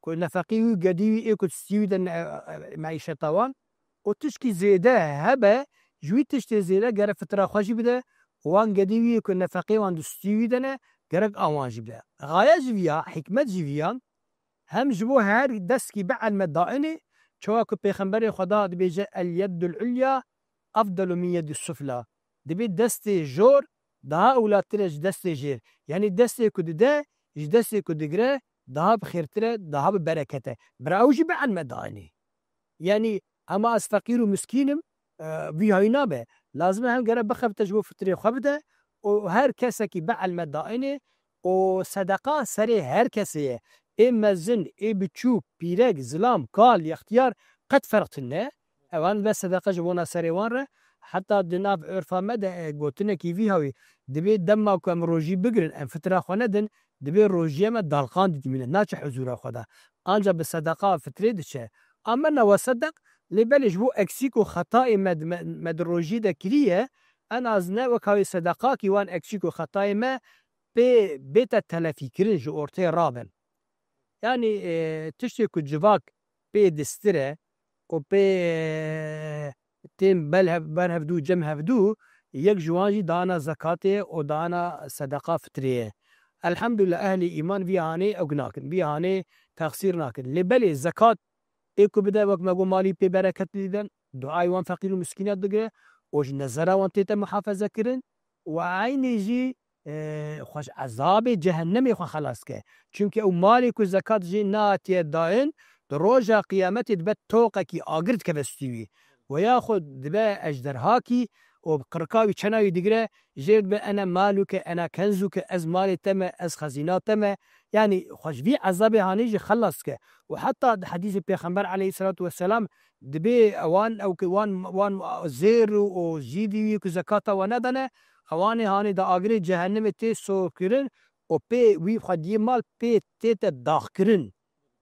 ku nefeqê wî, gedî wî ê ku stî wî de ne, e, e, meîşeta wan, û tişkî zêde hebe, ji wî tiştê zêde gere fitra xwe jî bide, û wan gedî wî ê ku nefeqê wan di stî wî de ne, gerek a wan jî bide. Xaye ji viya, hikmet ji viya, hem ji bo her destkî bi elme dainê, çawa ku Pêxemberê Xweda dibêje, "El yeddul ulya efdelu min yedis sufla." Dibê destê jor daha ewlatir e ji destê jêr. Yanî destê ku dide, ji destê ku digire, daha bi xêrtir e, daha bi bereket e. Bira ew jî bi elme dainê. Yanî hema ez feqîr û miskîn im, e, vî hayî nabe. Lazim e hem gere bixebite ji bo fitrê xwe bide û her kesekî bi elme dainê û sedeqa serê her kesê ye. Ê mezin, ê biçûk, pîrek, zilam, kal, yextiyar qet ferq tune. Ewan be sedeqe ji bona serê wan re. Heta di nav örfa me de, e, gotinekî vî hawî, dibê dema ku em rojî bigirin, em fitra xwe nedin, dibê rojiyê me dalqan dîtî mîne, naçe huzûra xwe de. Anca bi sedeqa fitrê diçe. Amenna we sedeq, lê belê ji bo eksîk û xetayê me, me, me di rojî de kiriye, en azine wek hawî sedeqakî wan eksîk û xetayê me pê bête telefîkirin, ji ortê rabin. Yanî, e, tiştê ku civak pê distire û pê, e, tên bel hev-, ber hevdû, cem hevdû, yek ji wan jî dana zekatê û dana sedeqa fitrê ye. Elhamdulillah, ehlî îman vî hanê ew nakin, vî hanê texsîr nakin. Lê belê zekat ê ku bide, wek me got, malî pê bereket didin, duayê wan feqîr û miskîna digire û ji nezera wan tête muhafaze kirin û eynê jî, e, xwe ji ezabê cehennemê xwe xelas ke. Çimkî ew malê ku zekat jê nehatiye dayîn, di roja qiyametê dibe toqekî agir dikeve stûyî. Weya xwe dibe ejderhakî û bi qirika wî çena wî digire, jê dibe ene maluke, ene kenzuke, ez malê te me, ez xezîna te me. Yanî xwe ji vî ezabê hanê jî xelas ke. Û heta di hedîsê Pêxember aleyhisselatu vesselam dibê ewan, ew ki wan, wan zêr û, û jî dî wî ku zekata we nedane, ewanê hanê da agirê cehennemê tê sokirin û pê wî xwediyê mal pê tête daxkirin,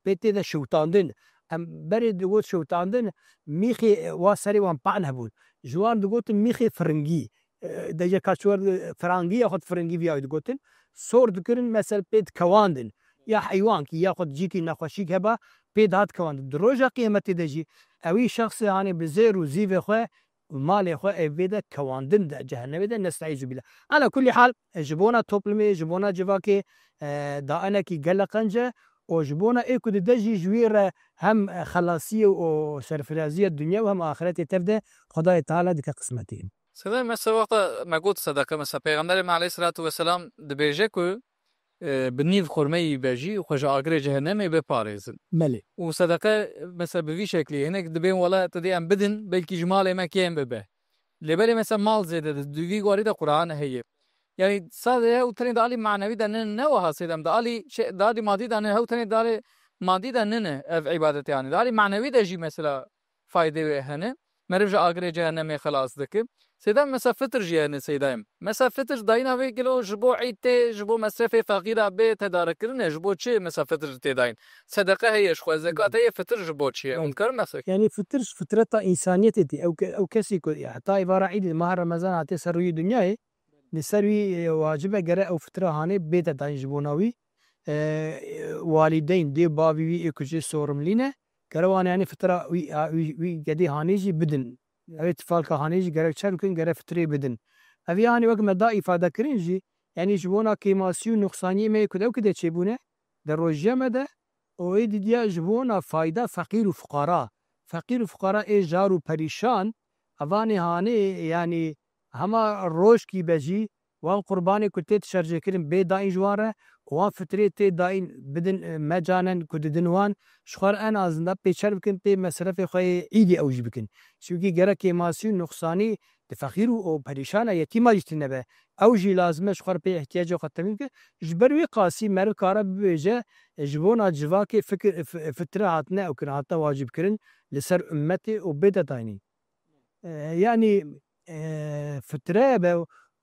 pê tête şewtandin. Em berê digot şewtandin, mîxê wa serê wan pan hebûn. Ji wan digotin mîxê firingî. E, deje kaçwar, e, firangî ya xwe firingî viya wî digotin. Sor dikirin, mesel pê dikewandin. Ya heywankî ya xwe cîkî nexweşîk heba, pê dihat kewandin. Di roja qiyametê de jî ewî şexsê hanê bi zêr û zîvê xwe, malê xwe ê vê de kewandin de, cehennemê de, nestaîzu billah. Ala kulli hal, e, ji bona toplumê, ji bona civakê, e, daenekî gelek qenc e û ji bona ê ku dide jî ji wî re hem, e, xelasiyê û serfiraziya dinya û hem axiretê tev de Xwedayê Teala dike qismetê. Sede mesela wexta me got sedeqe, mesela Pêxemberê me aleyhisselatu vesselam dibêje ku, e, bi nîv xurmeyî be jî xwe ji agirê cehennemê biparêzin. Belê. Û sedeqe mesela bi vî şeklî, hinek dibên wela tu dê em bidin, belkî ji malê me kêm bibe. Lê belê mesela mal zêde di, di vî warî de Qur'an heye. Yani sade ew tenê di alî manewî de nine, ne wiha sêdem, di alî şey, di alî madî de nine, hew tenê di alî madî de nine ev îbadet yani. Di alî manewî de jî mesela faydê wê hene. Meriv ji agirê cehennemê xelas dike. Sêdem mesela fitir jî hene sêdayim. Mesela fitir dayîna vê gilo ji bo îd tê, ji bo mesrefê feqîra bê tedarikkirin e, ji bo çi mesela fitir tê dayîn? Sedeqe heye ji xwe, zekat heye, fitir ji bo çi ye? Hûn dikarin mesela? Yani fitir ji fitreta însaniyetê tê. Ew ke-, ew kesî ku ya heta êvara îdê maha Remezan hatiye ser rûyê dinyayê, li ser wî, e, wacib e gere ew fitra hanê bête dayîn ji bona wî. E, walîdeyn, dê bavî wî ê ku jê sorimlî ne, gere wan yani fitra wî, a, wî, wî gedê hanê jî bidin. Ew ê tifalka hanê jî gerek çer bikin, gere fitrê bidin. Ev yani wek me da îfade kirin jî, yani ji bona kêmasî û nuqsaniyê me yê ku dew ki de çêbûne, di rojiya me de, û ê didiya ji bona fayda feqîr û fuqara. Feqîr û fuqara ê jar û perîşan, evanê hanê, yani hema rojkî be jî, wan qurbanê ku tê dişerjêkirin bê dayîn ji wan re, û wan fitrê tê dayîn bidin, e, mecanen ku didin wan, ji xwe re en azinde pê çer bikin, pê mesrefê xwe yê îdî ew jî bikin. Çimkî gerek kêmasî û nuqsanî di feqîr û, û perîşana yetîma jî tune be. Ew jî lazim e ji xwe re pê ihtiyacê xwe temîn bike. Ji ber wî qasî meriv kare bibêje, e, ji bona civakê fikir, fi-, fitre hatine ew kirin, hatine wacîb kirin li ser ummetê û bête dayînî. E, yanî, e, fitre be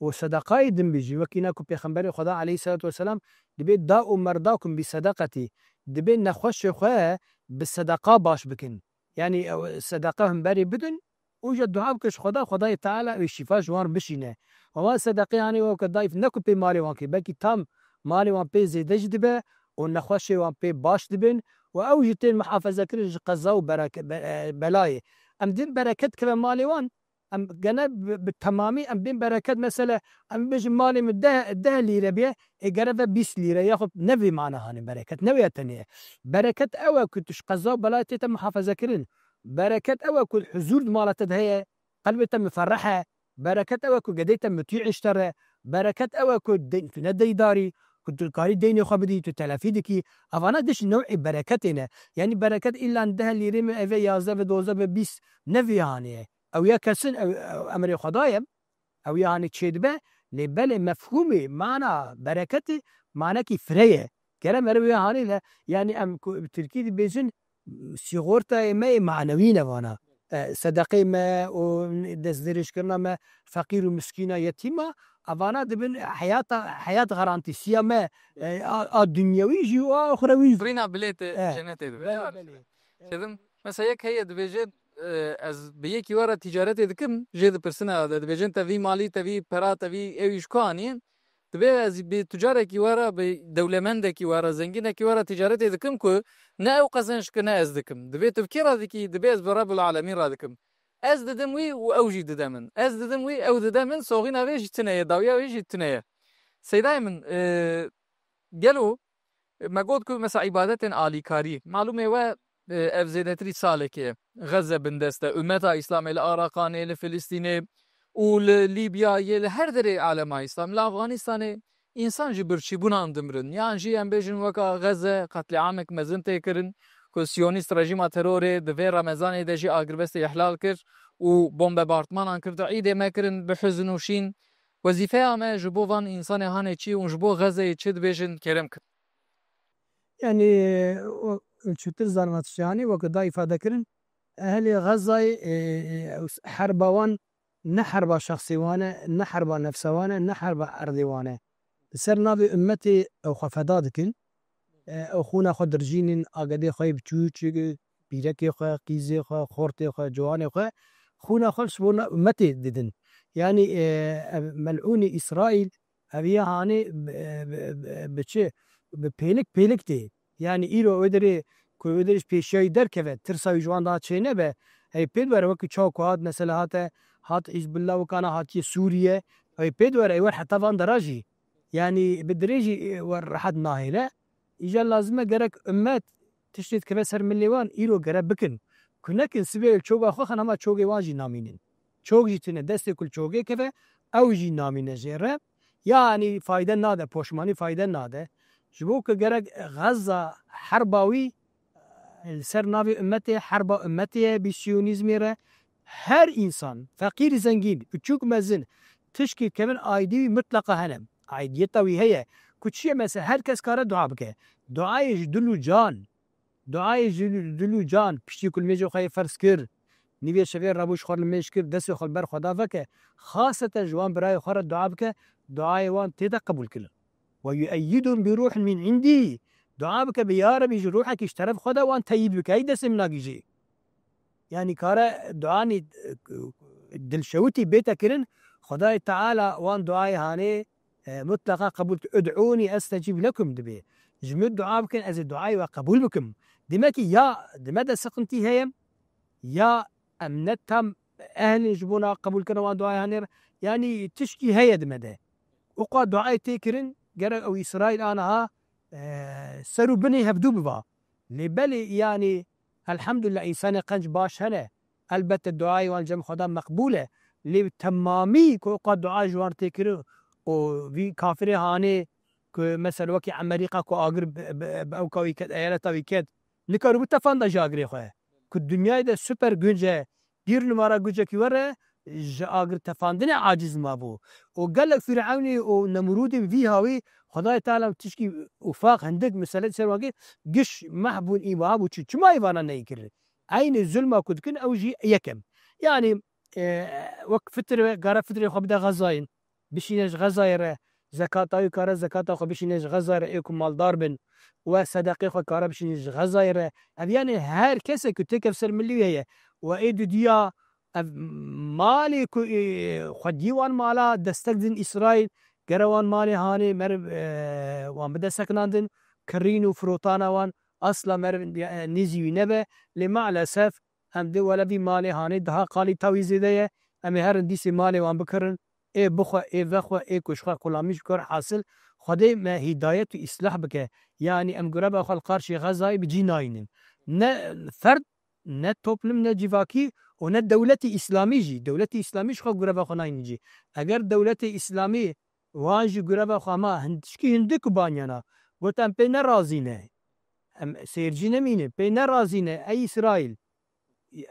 û sedeqayê din bî jî, wekî na ku Pêxemberê Xweda aleyhisselatu vesselam dibê da û merdakum bi sedeqetî, dibê nexweşê xwe bi sedeqa baş bikin. Yanî, ew sedeqa hûn berê bidin û ji dua bikin ji Xweda, Xwedayê Teala wê şîfa ji wan bişîne. Û wan sedeqê hanê weke dayîf ne ku pê malê wan kê, belkî tam malê wan pê zêde jî dibe û nexweşê wan pê baş dibin û ew jî tên muhafaze kirin ji qeza û bereke-, be-, e, belayê. Em din bereket keve malê wan, em gene bi, bi temamî em bên bereket, mesele em bêjin malê min deh, deh lîre bê, ê gere ve bîst lîre, yaxud ne vê mana hanê bereket, ne wê tenê ye. Bereket ew e ku tu ji qeza û belayê tête muhafaze kirin. Bereket ew e ku huzûr di mala te de heye, qelbê te miferreh e. Bereket ew e ku gedê te mutî îşte re. Bereket ew e ku de-, tu ne deydarî, ku tu karî deynê xwe bidî, tu telefî dikî. Evana diş new'ê bereketê ne. Yanî bereket îlan deh lîrê min eve yazdeh ve dozdeh ve bîst ne vî hanê ye. Ew ya kesin, ew, ew emrê Xwedayê, ew ya hanê çêdibe, lê belê mefhûmê, mana bereketê, manekî fire ye. Gere meriv ya hanê le, yanî em ku bi tirkî dibêjin, sîxortayê me yê manewî ne vana. e, sedeqê me û destdirêjkirina me feqîr û miskîna yetîma, evana dibin heyata, heyat garantîsiya me, e, a, a dinyewî jî û a oxrewî jî. Rîna bilêtê Eh. Cenetê dibe. Belê, belê. Dedim, mesela yek heye dibêje, e, ez bi yekî we re tîcaretê dikim, jê dipirsine de dibêjin te vî malî, te vî pera, te vî ewî ji ku aniye? Dibê ez bi tucarekî we re, bi dewlemendekî we re, zengînekî we re tîcaretê dikim ku ne ew qezenc dike ne ez dikim. Dibê tu bi kê re dikî? Dibê ez bi Rebbul Alemîn re dikim. Ez didim wî û ew jî dide min. Ez didim wî, ew dide min, soxîna vê jî tune ye, dawiya wê jî tune ye. Seydayê min, e, gelo me got ku mesela îbadetên alîkarî, malûmê we, e, ev zêdetirî salekê ye. Xeze bindest e, ummeta Îslamê li Araqanê, li Filistînê û li Lîbyayê, li her derê alema Îslam, li Afganistanê însan ji birçîbûnan dimirin. Yan jî em bêjin weka Xeze qetlîamek mezin tê kirin ku siyonîst rejîma terorê di vê Remezanê de jî agirbestê îhlal kir û bombebartmanan kir, di îdê me kirin bi hizn û şîn. Wezîfeya me ji bo van însanê hanê çi û ji bo Xezeyê çi dibêjin, kêrem kin. Yani, o, çûtir zanima tiştê hanê, weke da îfade kirin, ehlê Xezayê, e, e, herba wan ne herba şexsê wan e, ne herba nefsa wan e, ne herba erdê wan e. Li ser navê ummetê ew xwe feda dikin, e, ew xûna xwe dirjînin, agedê xwe yê biçûçik, pîrekê xwe, qîzê xwe, xortê xwe, ciwanê xwe, xûna xwe ji bo na ummetê didin. Yani, e, ev melûnê Îsraîl, ev ya hanê bi, bi, bi, bi çi? Bi pêlik pêlik tê. Yani îro wê derê ku wê derê ji pêşiya wî derkeve, tirsa wî ji wan daha çênebe. Hey pê were wekî çawa ku hat mesela hate, hat Hizbullah wekana hatiye Sûriye. Hey pê were ey wer heta van dera jî. Yani bi dirêjî, e, wer rehet nahêle. Îcar lazim e gerek ummet tiştê dikeve ser milê wan îro gere bikin. Ku nekin sibê çoga xwe xin hema çogê wan jî namînin. Çok jî tune destê ku li çogê keve, ew jî namîne jê re. Yani fayde nade, poşmanî fayde nade. Ji bo ku gerek Xezza herba wî, e, li ser navê ummetê, herba ummetê ye, bi siyonîzmê re. Her însan, feqîr zengîn, biçûk mezin, tişkî kevin aîdî wî mutleqa hene. Aîdiyeta wî heye. Ku çi ye mesela her kes kare dua bike. Duayê ji dil û can. Duayê ji dil û can, piştî ku limêjê xwe yê ferz kir, nîvê şevê rabû ji xwe limêj kir, destê xwe li ber Xweda veke, xaseten ji wan birayê xwe re dua bike, duayê wan tê de qebûl kirin. "Ve yueyyidun bi ruhin min indî." Dua bike bi ya Rebî ji ruhekî ji teref xwe de wan teyîd bike. Ey destê min nagîjê. Yani kare duanî, e, dilşewitî bête kirin, Xwedayê Teala wan duayê hanê, e, mutleqa qebûl dike. "Ud'ûnî estecîb lekum" dibê. Ji min dua bikin, ez ê duayê we qebûl bikim. Demek ki ya di me de siqintî heye, ya em ne tam ehl in ji bona qebûlkirina wan duayê hanê re. Yani tişkî heye di me de. Uqa duayê tê kirin, gerek ew Îsraîl aniha, e, ser û binê hevdû biba. Lê belê, yani, elhamdulillah, însanê qenc baş hene. Elbette duayê wan cem Xweda meqbûl e. Lê bi temamî ku uqa dua ji wan tê kirin û vî kafirê hanê ku, mesela, wekî Emerîka ku agir bi, bi, bi ewka wî ket, eyaleta wî ket, nikaribû tefanda ji agirê xwe. Ku dinyayê de super gunc e, bir numara gucekî were, ji agir tefandinê aciz mabû. Û gelek Fîrewnî û Nemrûdê bi vî hawî Xwedayê Teala tişkî ufaq hindik mesele ser wagê giş meh bûn, î wiha bû çi? Çima î vana neyê kirin? Eynî zulma ku dikin ew jî yekem. Yani, e, wek fitir ve, kare fitirê xwe bide Xezayê, bişîne ji Xezayê re, zekata wî kare zekata xwe bişîne ji Xezayê re, ê ku maldar bin, we sedeqê xwe kare bişîne ji Xezayê re. Ev yani her kesek ku têkev ser milî wî heye. We ê dudiya ev malê ku, ê, xwediyê wan mala destek din Îsraîl, gere wan malê hanê meriv, e, wan bide sekinandin, kirîn û firotana wan asla meriv, e, nêzî wî nebe. Lê maalesef em dê wele vî malê hanê daha qalîta wî zêde ye. Em ê herin dîsê malê wan bikirin. Ê bixwe, ê vexwe, ê ku ji xwe xulamî ji kar hasil. Xwedê me hîdayet û îslah bike. Yanî em gureba xwe li qarşî Xezayê bi cî nayînin. Ne ferd, ne toplum, ne civakî û ne dewletê îslamî jî. Dewletê îslamî ji xwe gureba xwe nayînin cî. Eger dewletê îslamî wan jî gureba xwe hema hin-, tişkî hindik û banyana got em pê nerazî ne. Em seyircî nemînin, pê nerazî ne, ey Îsraîl.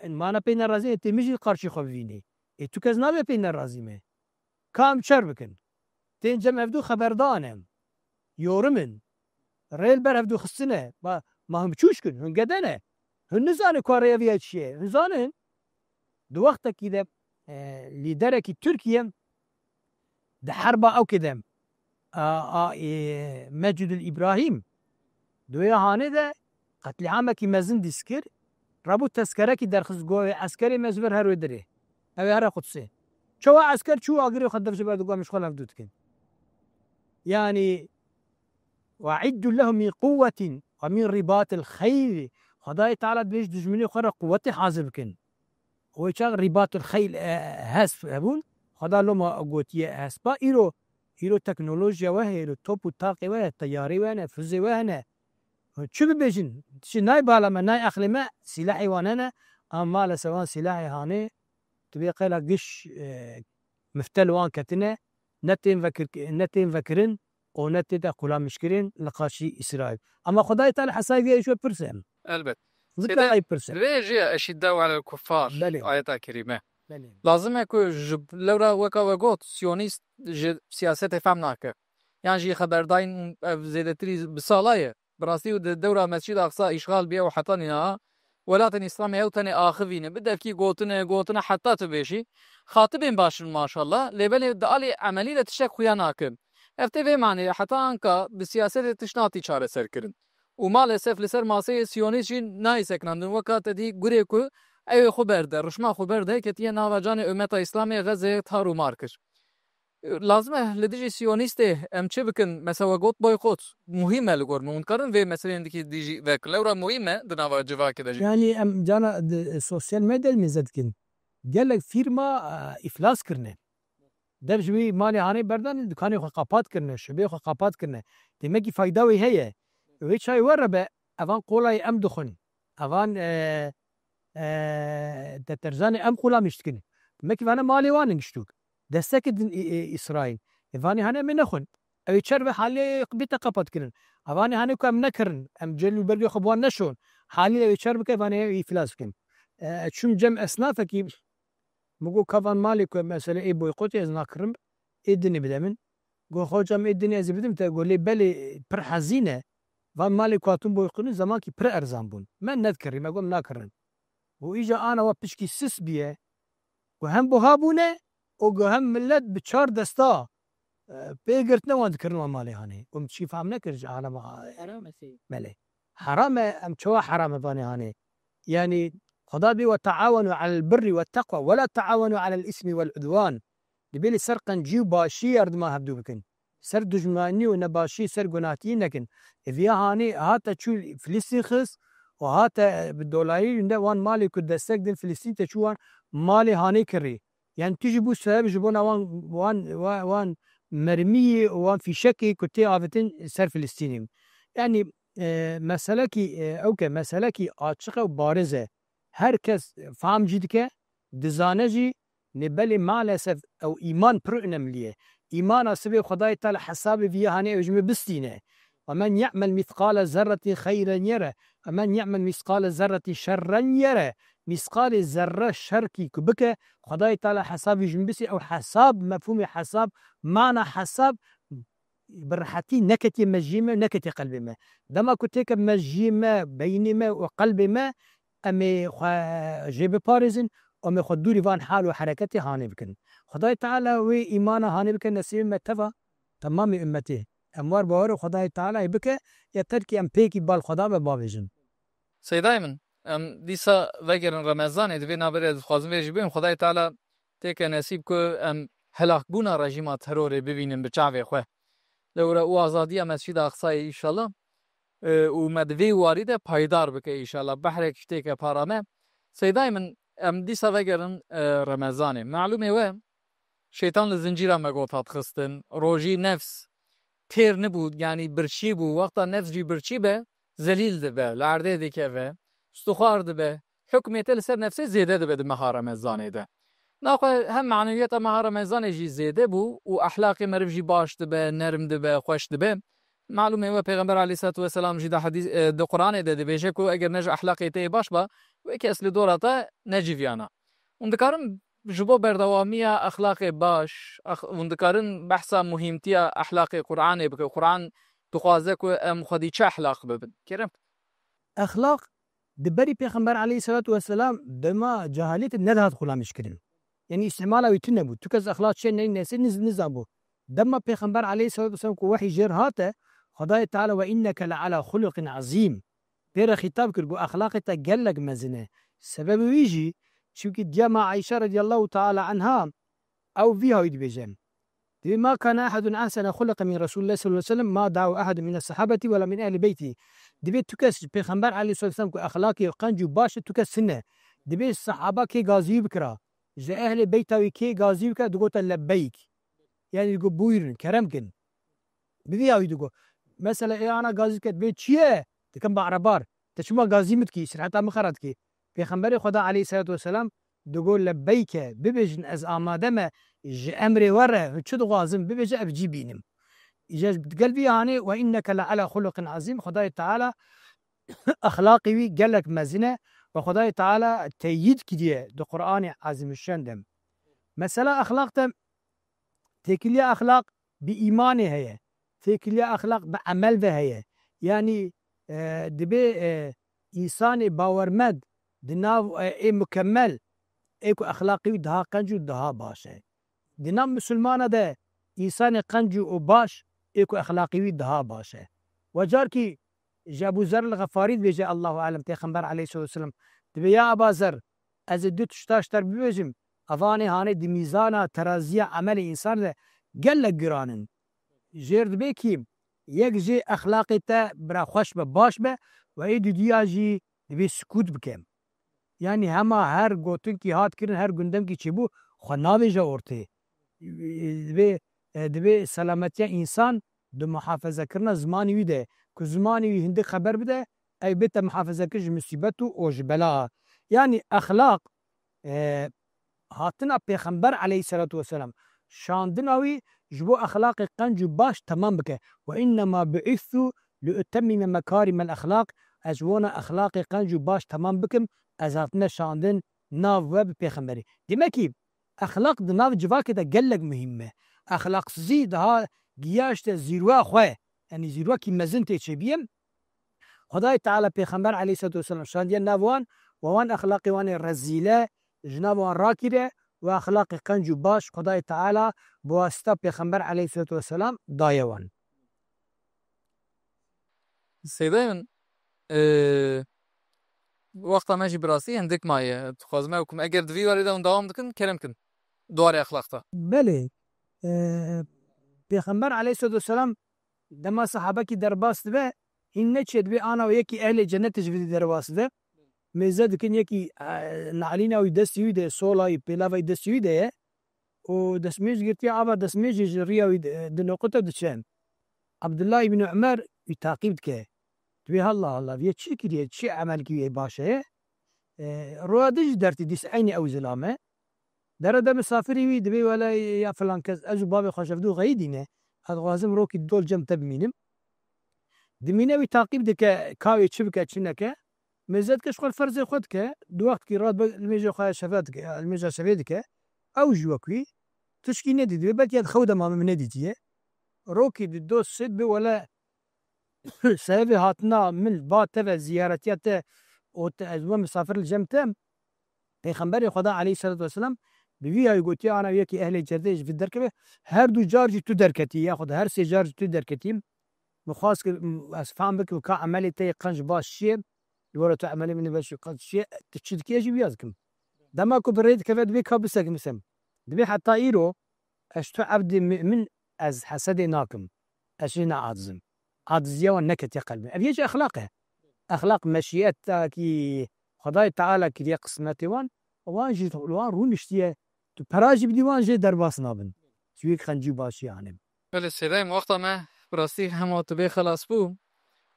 Mana pê nerazî ne, tê min jî qarşî xwe bivînî. Ê tu kes nabe pê nerazî me. Ka em çer bikin. Tên cem hevdû xeberdan em. Yorim in. Rê li ber hevdû xistine. Ma, ma hûn biçûçk in, hûn gede ne. Hûn nizanin ku rêya vî ya çi ye. Hûn zanin. Di wextekî de, e, lîderekî Tirkiye di herba ewkê de, a, a, e, Mecîdul Îbrahîm di wê hanê de qetlîamekî mezin dîs kir. Rabû tezkerekî derxist, got, "Eskerê me ji vir her wê dirê. Ew ê here Qudsê." Çawa esker çû agirê xwe dev ji ber digot, "Em ji xwe levdû dikin." Yani, "Ve iddu lehum min quwwetin ve min ribatil xeyl." Xwedayê Teala dibêje dijminê xwe re quwetê hazir bikin. Wê çax ribatil xeyl, e, hesp hebûn. Xweda loma gotiye hespa. Îro, îro teknolojiya we heye, îro top û taqê we heye, teyarê we hene, füzê we hene. Çi bibêjin? Çi nayê bala me, nayê aqlê me, sîlehê wan hene. Ama maalesef wan sîlehê hanê, tu bê qela giş, e, mifte li wan ketine, ne tên vekir-, ne tên vekirin û ne tête xulamîşkirin li qarşî Îsraîl. Ama Xwedayê Teala hesabê vê jî pirs e. Elbet. Zikra Seyda, ay pirs e. Divê jî eşiddew alel kuffar, Belê. Ayeta kerîme. Belê. Lazim e ku ji lewra weka we got, siyonîst ji siyasetê fehm nake. Yan jî xeberdayîn ev zêdetirî bi sala ye. Bi rastî û di dewra Mescîd Aqsa îşxal bûye û heta niha welatên Îslamê ew tenê axivî ne. Bi devkî gotine, gotine heta tu bêjî. Xatibên baş in maşallah. Lê belê di alî emelî de tiştek xuya nakin. Ev tê vê manê heta anka bi siyasetê tişt natî çareserkirin. Û maalesef li ser maseyê siyonîst jî nayê sekinandin. Weka te dî gurê ku ew ê xwe berde, rişma xwe berde, ketiye nava canê ummeta Îslamê Xezê tar û mar kir. Lazim e li dijî siyonîstê em çi bikin? Mesela we got boykot. Muhîm e li gor min. Hûn dikarin vê meseleyên dikî dijî vekin. Lewra muhîm e di nava civakê de jî. Yani em cana di sosyal medyayê mêze dikin. Gelek fîrma, e, îflas kirine. Dev ji wî malê hanê berdanî, dikanê xwe qapat kirine, şubê xwe qapat kirine. Demekî fayda wê heye. Wê çayê we re be, evan qolayê em dixwin. Evan, e, e, deterjanê em xulamîş dikin. Demekî vane malê wan in giştûk. Destekê din, e, e, Îsraîl. E, vanê hane em ê nexwin. Ew ê çer ve halê bîte qapat kirin. Evanê hane ku em nekirin. Em cel û bergê xwe bi wan neşon. Halî ew ê çer bike, vanê ew îflas bikin. E, çûm cem esnafekî, min got, "Ka van malê ku mesele ê boykotê ez nakirim, ê dinê bide min." Got, "Hocam ê dinê ez ê bidim te." Got, "Lê belê pir hezîn e. Van malê ku hatin boykotkirin zemankî pir erzan bûn." Me nedikirî, me got, "Em nakirin." Û îca ana wa pişkî sis bûye. Ku hem buha bûne û ku hem millet bi çar desta, e, pê girtine wan dikirin wan malê hanê. Û min tişkî fehm nekir ji alema. Haram e sey. Belê. Haram e, em çawa haram e vanê hanê? Yani, Xweda dibê, "Ve taawenu alel birri ve teqwa ve la taawenu alel ismi vel udwan." Dibê li ser qencî û başî yardima hevdû bikin. Ser dijmanî û nebaşî, ser gunahtiyê nekin. Ê viya hanê hate çû Filistîn xist û hate bi dolayî winde wan malê ku destek din Filistîn te çû wan malê hanê kirî. Yani tu jî bû sebeb ji bona wan, wan, wa-, wan mermiyê û wan fîşekê ku tê avêtin ser Filistînê. Yani, e, meselekî, e, ew ke meselekî açiq e û bariz e. Her kes fam jî dike, dizane jî, lê belê maalesef ew îman pir önemlî ye. Îmana sibê Xwedayê Teala hesabê vî hanê ew ji min bistîne. "Ve men ye'mel mîskale zerretî xeyren yere, ve men ye'mel mîskale zerretî şerren yere." Mîskalê zerre şerkî ku bike, Xwedayê Teala hesabê ji min bistîne. Ew hesab, mefhûmê hesab, mana hesab, bi rehetî neketiye mejiyê me, neketiye qelbê me. Dema ku têke mejiyê me, beynê me û qelbê me, em ê xwe jê biparêzin, em ê xwe dûrî van hal û hereketê hanê bikin. Xwedayê Teala wê îmana hanê bike, nesîbê me teva temamê ummetê. Em war bawerê Xwedayê Tealayê bike, ya terkî em pêkî bal Xweda be bavêjin. Seydayê min, em dîsa vegerin Remezanê, di vê navberê de dixwazim vê jî bêjim, Xwedayê Teala têke nesîb ku em helakbûna rejîma terorê bibînin bi çavê xwe. Lewra û azadiya Mescîda Aqsayê înşallah. E, û me di vê warî de paydar bike înşallah. Behrek ji têke para me. Seydayê min, em dîsa vegerin, e, Remezanê. Malûmê we, şeytan li zincîra me got hat xistin. Rojî nefs têr nibû, yanî birçî bû. Wexta nefs jî birçî be, zelîl dibe, li erdê dikeve, stûxwar dibe. Hukmê te li ser nefsê zêde dibe di meha Remezanê de. Naxwe hem manewiyeta meha Remezanê jî zêde bû û ehlaqê meriv jî baş dibe, nerm dibe, xweş dibe. Malûmê we Pêxember aleyhissalatu vesselam jî di hedîs, e, di Qur'anê de dibêje ku eger ne ji ehlaqê te yê baş ba, wê kes li dora te neciviyana. Hûn dikarin ji bo berdewamiya exlaqê baş, ex-, hûn dikarin behsa muhîmtiya exlaqê Qur'anê bike. Qur'an dixwaze ku em xwedî çi exlaq bibin. Kerem. Exlaq Di berî Pêxember aleyhisselatu vesselam dema cehaliyetê nedihat xulamîşkirin. Yanî îstimala wî tune bû. Tu kes exlaq çi ne, neyse niz-, nizan bû. Dema Pêxember aleyhisselatu vesselam ku wehî jêr hate, Xwedayê Teala "Ve inneke le ala xuluqin azîm." Pê re xîtab kir, got, "Exlaqê te gelek mezin e." Sebebê wî jî, çimkî diya me Ayşe radiyallahu teala anha, ew vî hawî dibêje. Dibê, "Ma kana ehedun ahsene xuluqe min Resulullah sallallahu aleyhi ve sellem, ma da'u ehedun min sahabeti ve la min ehli beyti." Dibê tu kes ji Pêxember aleyhissalatu vesselam ku exlaqê qenc û baş e, tu kes tune. Dibê sahaba kê gazî wî bikira. Ji ehlê beyta wî kê gazî wî bikira, digote, "Lebbeyk." Yani digot, "Buyurun, kerem kin." Bi vî hawî digot. Mesela ê ana gazî ket, "Bê çi ye?" Dikin, "Ba erebar. Te çima gazî min dikî? Sirheta min xera dikî." Pêxemberê Xweda aleyhissalatu vesselam digot, "Lebbeyke, bibêjin ez amade me, ji emrê we re, hûn çi dixwazin bibêje, ez bi cî bînim." Îca gel vî hanê, "Ve inneke le ala xuluqin azîm." Xwedayê Teala exlaqê wî gelek mezin e ve Xwedayê Teala teyîd kiriye di Qur'anê Ezîmuşşen de. Mesela exlaq de têkiliya exlaq bi îmanê heye, têkiliya exlaq bi emel ve heye. Yanî, e, dibê, e, însanê bawermend di nav, e, ê mukemmel, ê ku exlaqê wî daha qenc û daha baş e. Di nav misilmana de însanê qenc û baş, ê ku exlaqê wî daha baş e. We carkî ji Ebû Zer el-Xefarî dibêje, Allahu alem, Pêxember aleyhissalatu vesselam dibê, "Ya Eba Zer, ez ê du tişta ji te re bibêjim, evanê hanê di mîzana teraziya emelê însan de gelek giran in." Jêr dibê kî, yek jê exlaqê te bira xweş be, baş be, we ê dudiya jî dibê sikût bike. Yanî hema her gotinkî hat kirin, her gundemkî çêbû, xwe nabêje ortê. Divê, e, divê selametiya însan di muhafezekirina zimanê wî de, ku zimanê wî hindik xeber bide, ew bête muhafezekir ji musîbet û, û ji bela. Yanî exlaq, e, hatina Pêxember aleyhisselatu vesselam, şandina wî ji bo exlaqê qenc û baş temam bike. "Ve innema bu'ithu li utemmime mekarimel exlaq." Ez ji bona exlaqê qenc û baş temam bikim, ez hatime şandin nav we bi Pêxemberî. Demekî, exlaq di nav civakê de gelek muhîm e. Exlaqsizî daha giyaşte zîrwa xwe, yanî zîrwekî mezin tê çêbîye. Xwedayê Teala Pêxember aleyhisselatu vesselam şandiye nav wan, we wan exlaqê wan ê rezîle ji nav wan rakire, we exlaqê qenc û baş Xwedayê Teala bi wasita Pêxember aleyhisselatu vesselam daye wan. Seyda min, e, wexta me jî bi rastî hindik maye. Dixwazim ew kum eger di vî warê de hûn dewam dikin, kerem kin. Di warê exlaqta. Belê. E, Pêxember aleyhisselatu vesselam dema sahabekî derbas dibe, hîn neçe dibê ana wê yekî ehlê cenetê ji vî derbas dibe. Mêze dikin yekî, e, nalîna wî destî wî de, sola wî, pêlava wî destî wî de ye. Û destmêj girtiye, ava destmêjê ji riya wî di, di noqite diçe. Abdullah ibn Umer wî taqîb dike. Dibê, "Halla, halla, vê çi kiriye, çi emelkî wê baş e?" E, roya din jî dertî dîs eynî ew zilam e. Dere de misafirî wî dibê, "Wele ya filan kes, ez û bavê xwe ji hevdû xeyidîne. Ez dixwazim rokî dol cem te bimînim." Dimîne wî taqîb dike, ka wê çi bike, çi neke. Mêze dike ji xwe ferzê xwe dike. Di wextkî radibe limêja xwe şeve dike, limêja şevê dike. Ew jî wek wî tişkî nedîtiye. Belkî ya di xew de mame min nedîtiye. Rokî di do sê dibê, "Wele sebebê hatina min ba te ve, ziyaretiya te û te, ez bûme misafir li cem te." Pêxemberê Xweda aleyhisselatu vesselam bi vî yayî gotiye, "Ana yekî ehlê cennetê ji vî derkeve, her du car jî tu derketî, yaxud her sê car jî tu derketî." Min xwest kir, m-, ez fehm bikim ka emelê te yê qenc baş çi ye, li were tu emelê min ê baş qenc çi ye, tu çi dikî, ez jî vîya dikim. Dema ku bi rê dikeve, divê ka bisekim, bisem. Divê heta îro ez ji tu evdê mu'min ez hesedê nakim. Ez jê neacizim. Aciziya wan neketiye qelbê. Ev yê jî exlaq e. Exlaq meşiyeta kî Xwedayê Teala kiriye qismetê wan, wan jî li wan rûniştiye. Tu pera jî bidî, wan jê derbas nabin. Ji wî qencî û başî anî. Belê, sêdayê min, wexta me bi rastî hema tu bê xelas bû.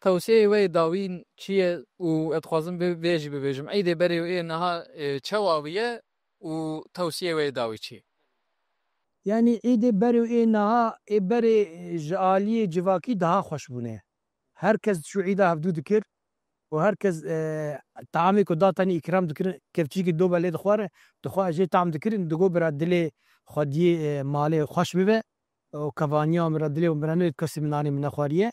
Tewsiyeyê we yê dawîn çi ye û ez dixwazim vê, vê jî bibêjim. Îdê berê û ê niha, e, çawa bûye û tewsiyeyê we yê dawî çi ye? Yanî îdê berê û ê niha, ê berê, e, ji aliyê civakî daha xweş bûne. Her kes diçû îda hevdû dikir û her kes, e, taamê ku da tenê îkram dikirin, kevçîkî dobe lê dixware, dixwe jê tam dikirin, digot bira dilê xwediyê, e, malê xweş bibe û kevaniya min re dilê min re nêt kesî min nanê min nexwariye.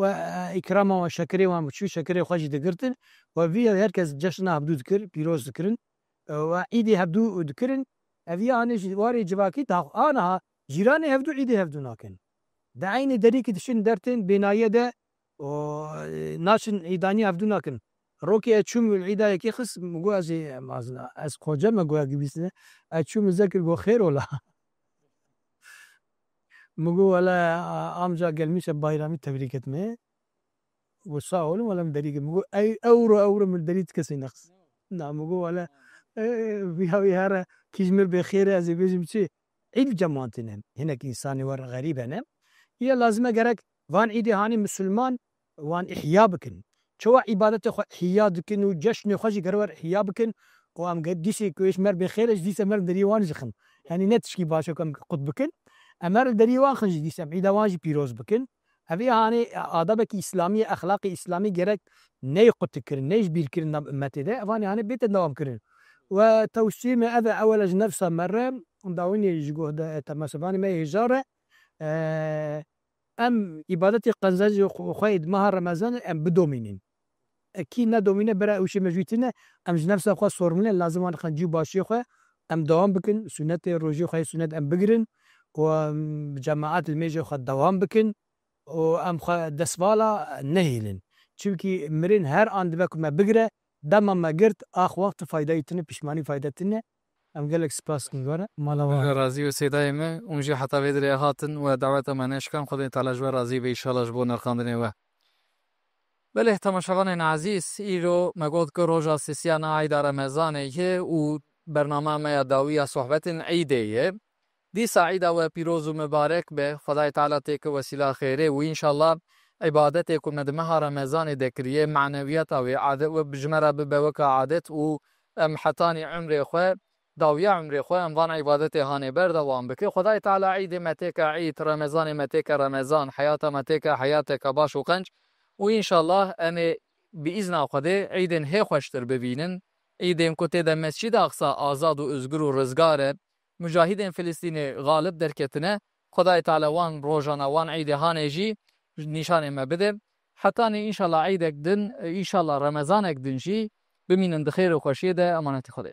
we, e, îkrama we şekerê wan biçû, şekerê xwe jî digirtin. We vî her kes ceşna hevdû dikir, pîroz dikirin. E, we îdê hevdû dikirin. Ev ya hanê ji warê civakî da aniha cîranê hevdû îdê hevdû nakin. Di eynê derîkî dişin dertên bênayiye de û, e, naçin îdanî hevdû nakin. Rokê ez çûm îda yekê xist, min got ez ê mezin a. Ez qoce me goya gibîsine. Ez çûm min zekir got xêr ola. Min got wele, a, amca gelmişe bayramî tebrîk etme. Got sağ olun, wele min derî kir. Min got ey ewro ewro min derî ti kesê nexist. Na, min got wele, e, viya wî here kî ji mir bê xêr e, ez ê bêjim çi? Îd cemantî ne. Hinek însanê wer xerîb hene. Ya lazim e gerek van îdê hanê misilman wan ihya bikin. Çawa îbadetê xwe ihya dikin û ceşnê xwe jî gere wer ihya bikin û em ge-, dîsê ku êş mer bê xêr e, ji dîse mer derî wan jixin. Yanî ne tişkî baş e ku em qut bikin. Em mer derî wan xin jî dîse em îda wan jî pîroz bikin. Ev ê hanê adabekî îslamî ye, exlaqê îslamî gerek neyê qutikkirin, neyê ji bîrkirin nav ummetê de. Evanê hanê bête dewamkirin. We tewsiyê me ev e, ewele ji nefsa me re, dawînê ji guh de, e, temesevanê me hêja re, e, em îbadetê qezencê xwe, xwe yê di meha Remezanê em bidomînin. E, kî nedomîne bira ew şê me jû tine, em ji nefsa xwe sormine, lazim wan xencî û başiyê xwe em dewam bikin, sunetê rojê xwe yê sunet em bigirin û em bi cemaat li mêjê xwe dewam bikin. û em xwe destvala nehêlin. Çimkî mirin her an dibe ku me bigire, dema me girt, ax wext fayda wî tune, pişmanî fayda tune. Em gelek spas dikin gore. Mala we. Xweda razî û sêdayê me, hûn jî heta vê dirê hatin we daweta me neşkan, Xwedê Teala ji we razî be, înşallah ji bo nerxandinê we. Belê, temaşevanên ezîz, îro me got ku roja sisiya na Eyda Remezanê ye û bernama me ya dawî ya sohbetên Eydê ye. Dîsa Eyda we pîroz û mibarek be. Xwedayê Teala tê ke wesîla xêrê û înşallah îbadetê ku me di meha Remezanê de kiriye, manewiyeta wê, adet we ji me re bibe weka adet û em hetanî umrê xwe, dawiya umrê xwe em van îbadetê hanê berdewam bike. Xwedayê Teala Eydê me têke Eyd, Remezanê me têke Remezan, heyata me têke heyateke baş û qenc û înşallah em ê bi îzna Xwedê Eydên hê xweştir bibînin. Eydên ku tê de Mescîd Aqsa azad û uzgur û rizgar e, mujahidên Filistînê xalib derketine, Xwedayê Teala wan rojana, wan Eydê hanê jî nîşanê me bide. Hetanî înşallah Eydek din, înşallah Remezanek din jî bimînin di xêr û xweşiyê de, emanetî Xwedê.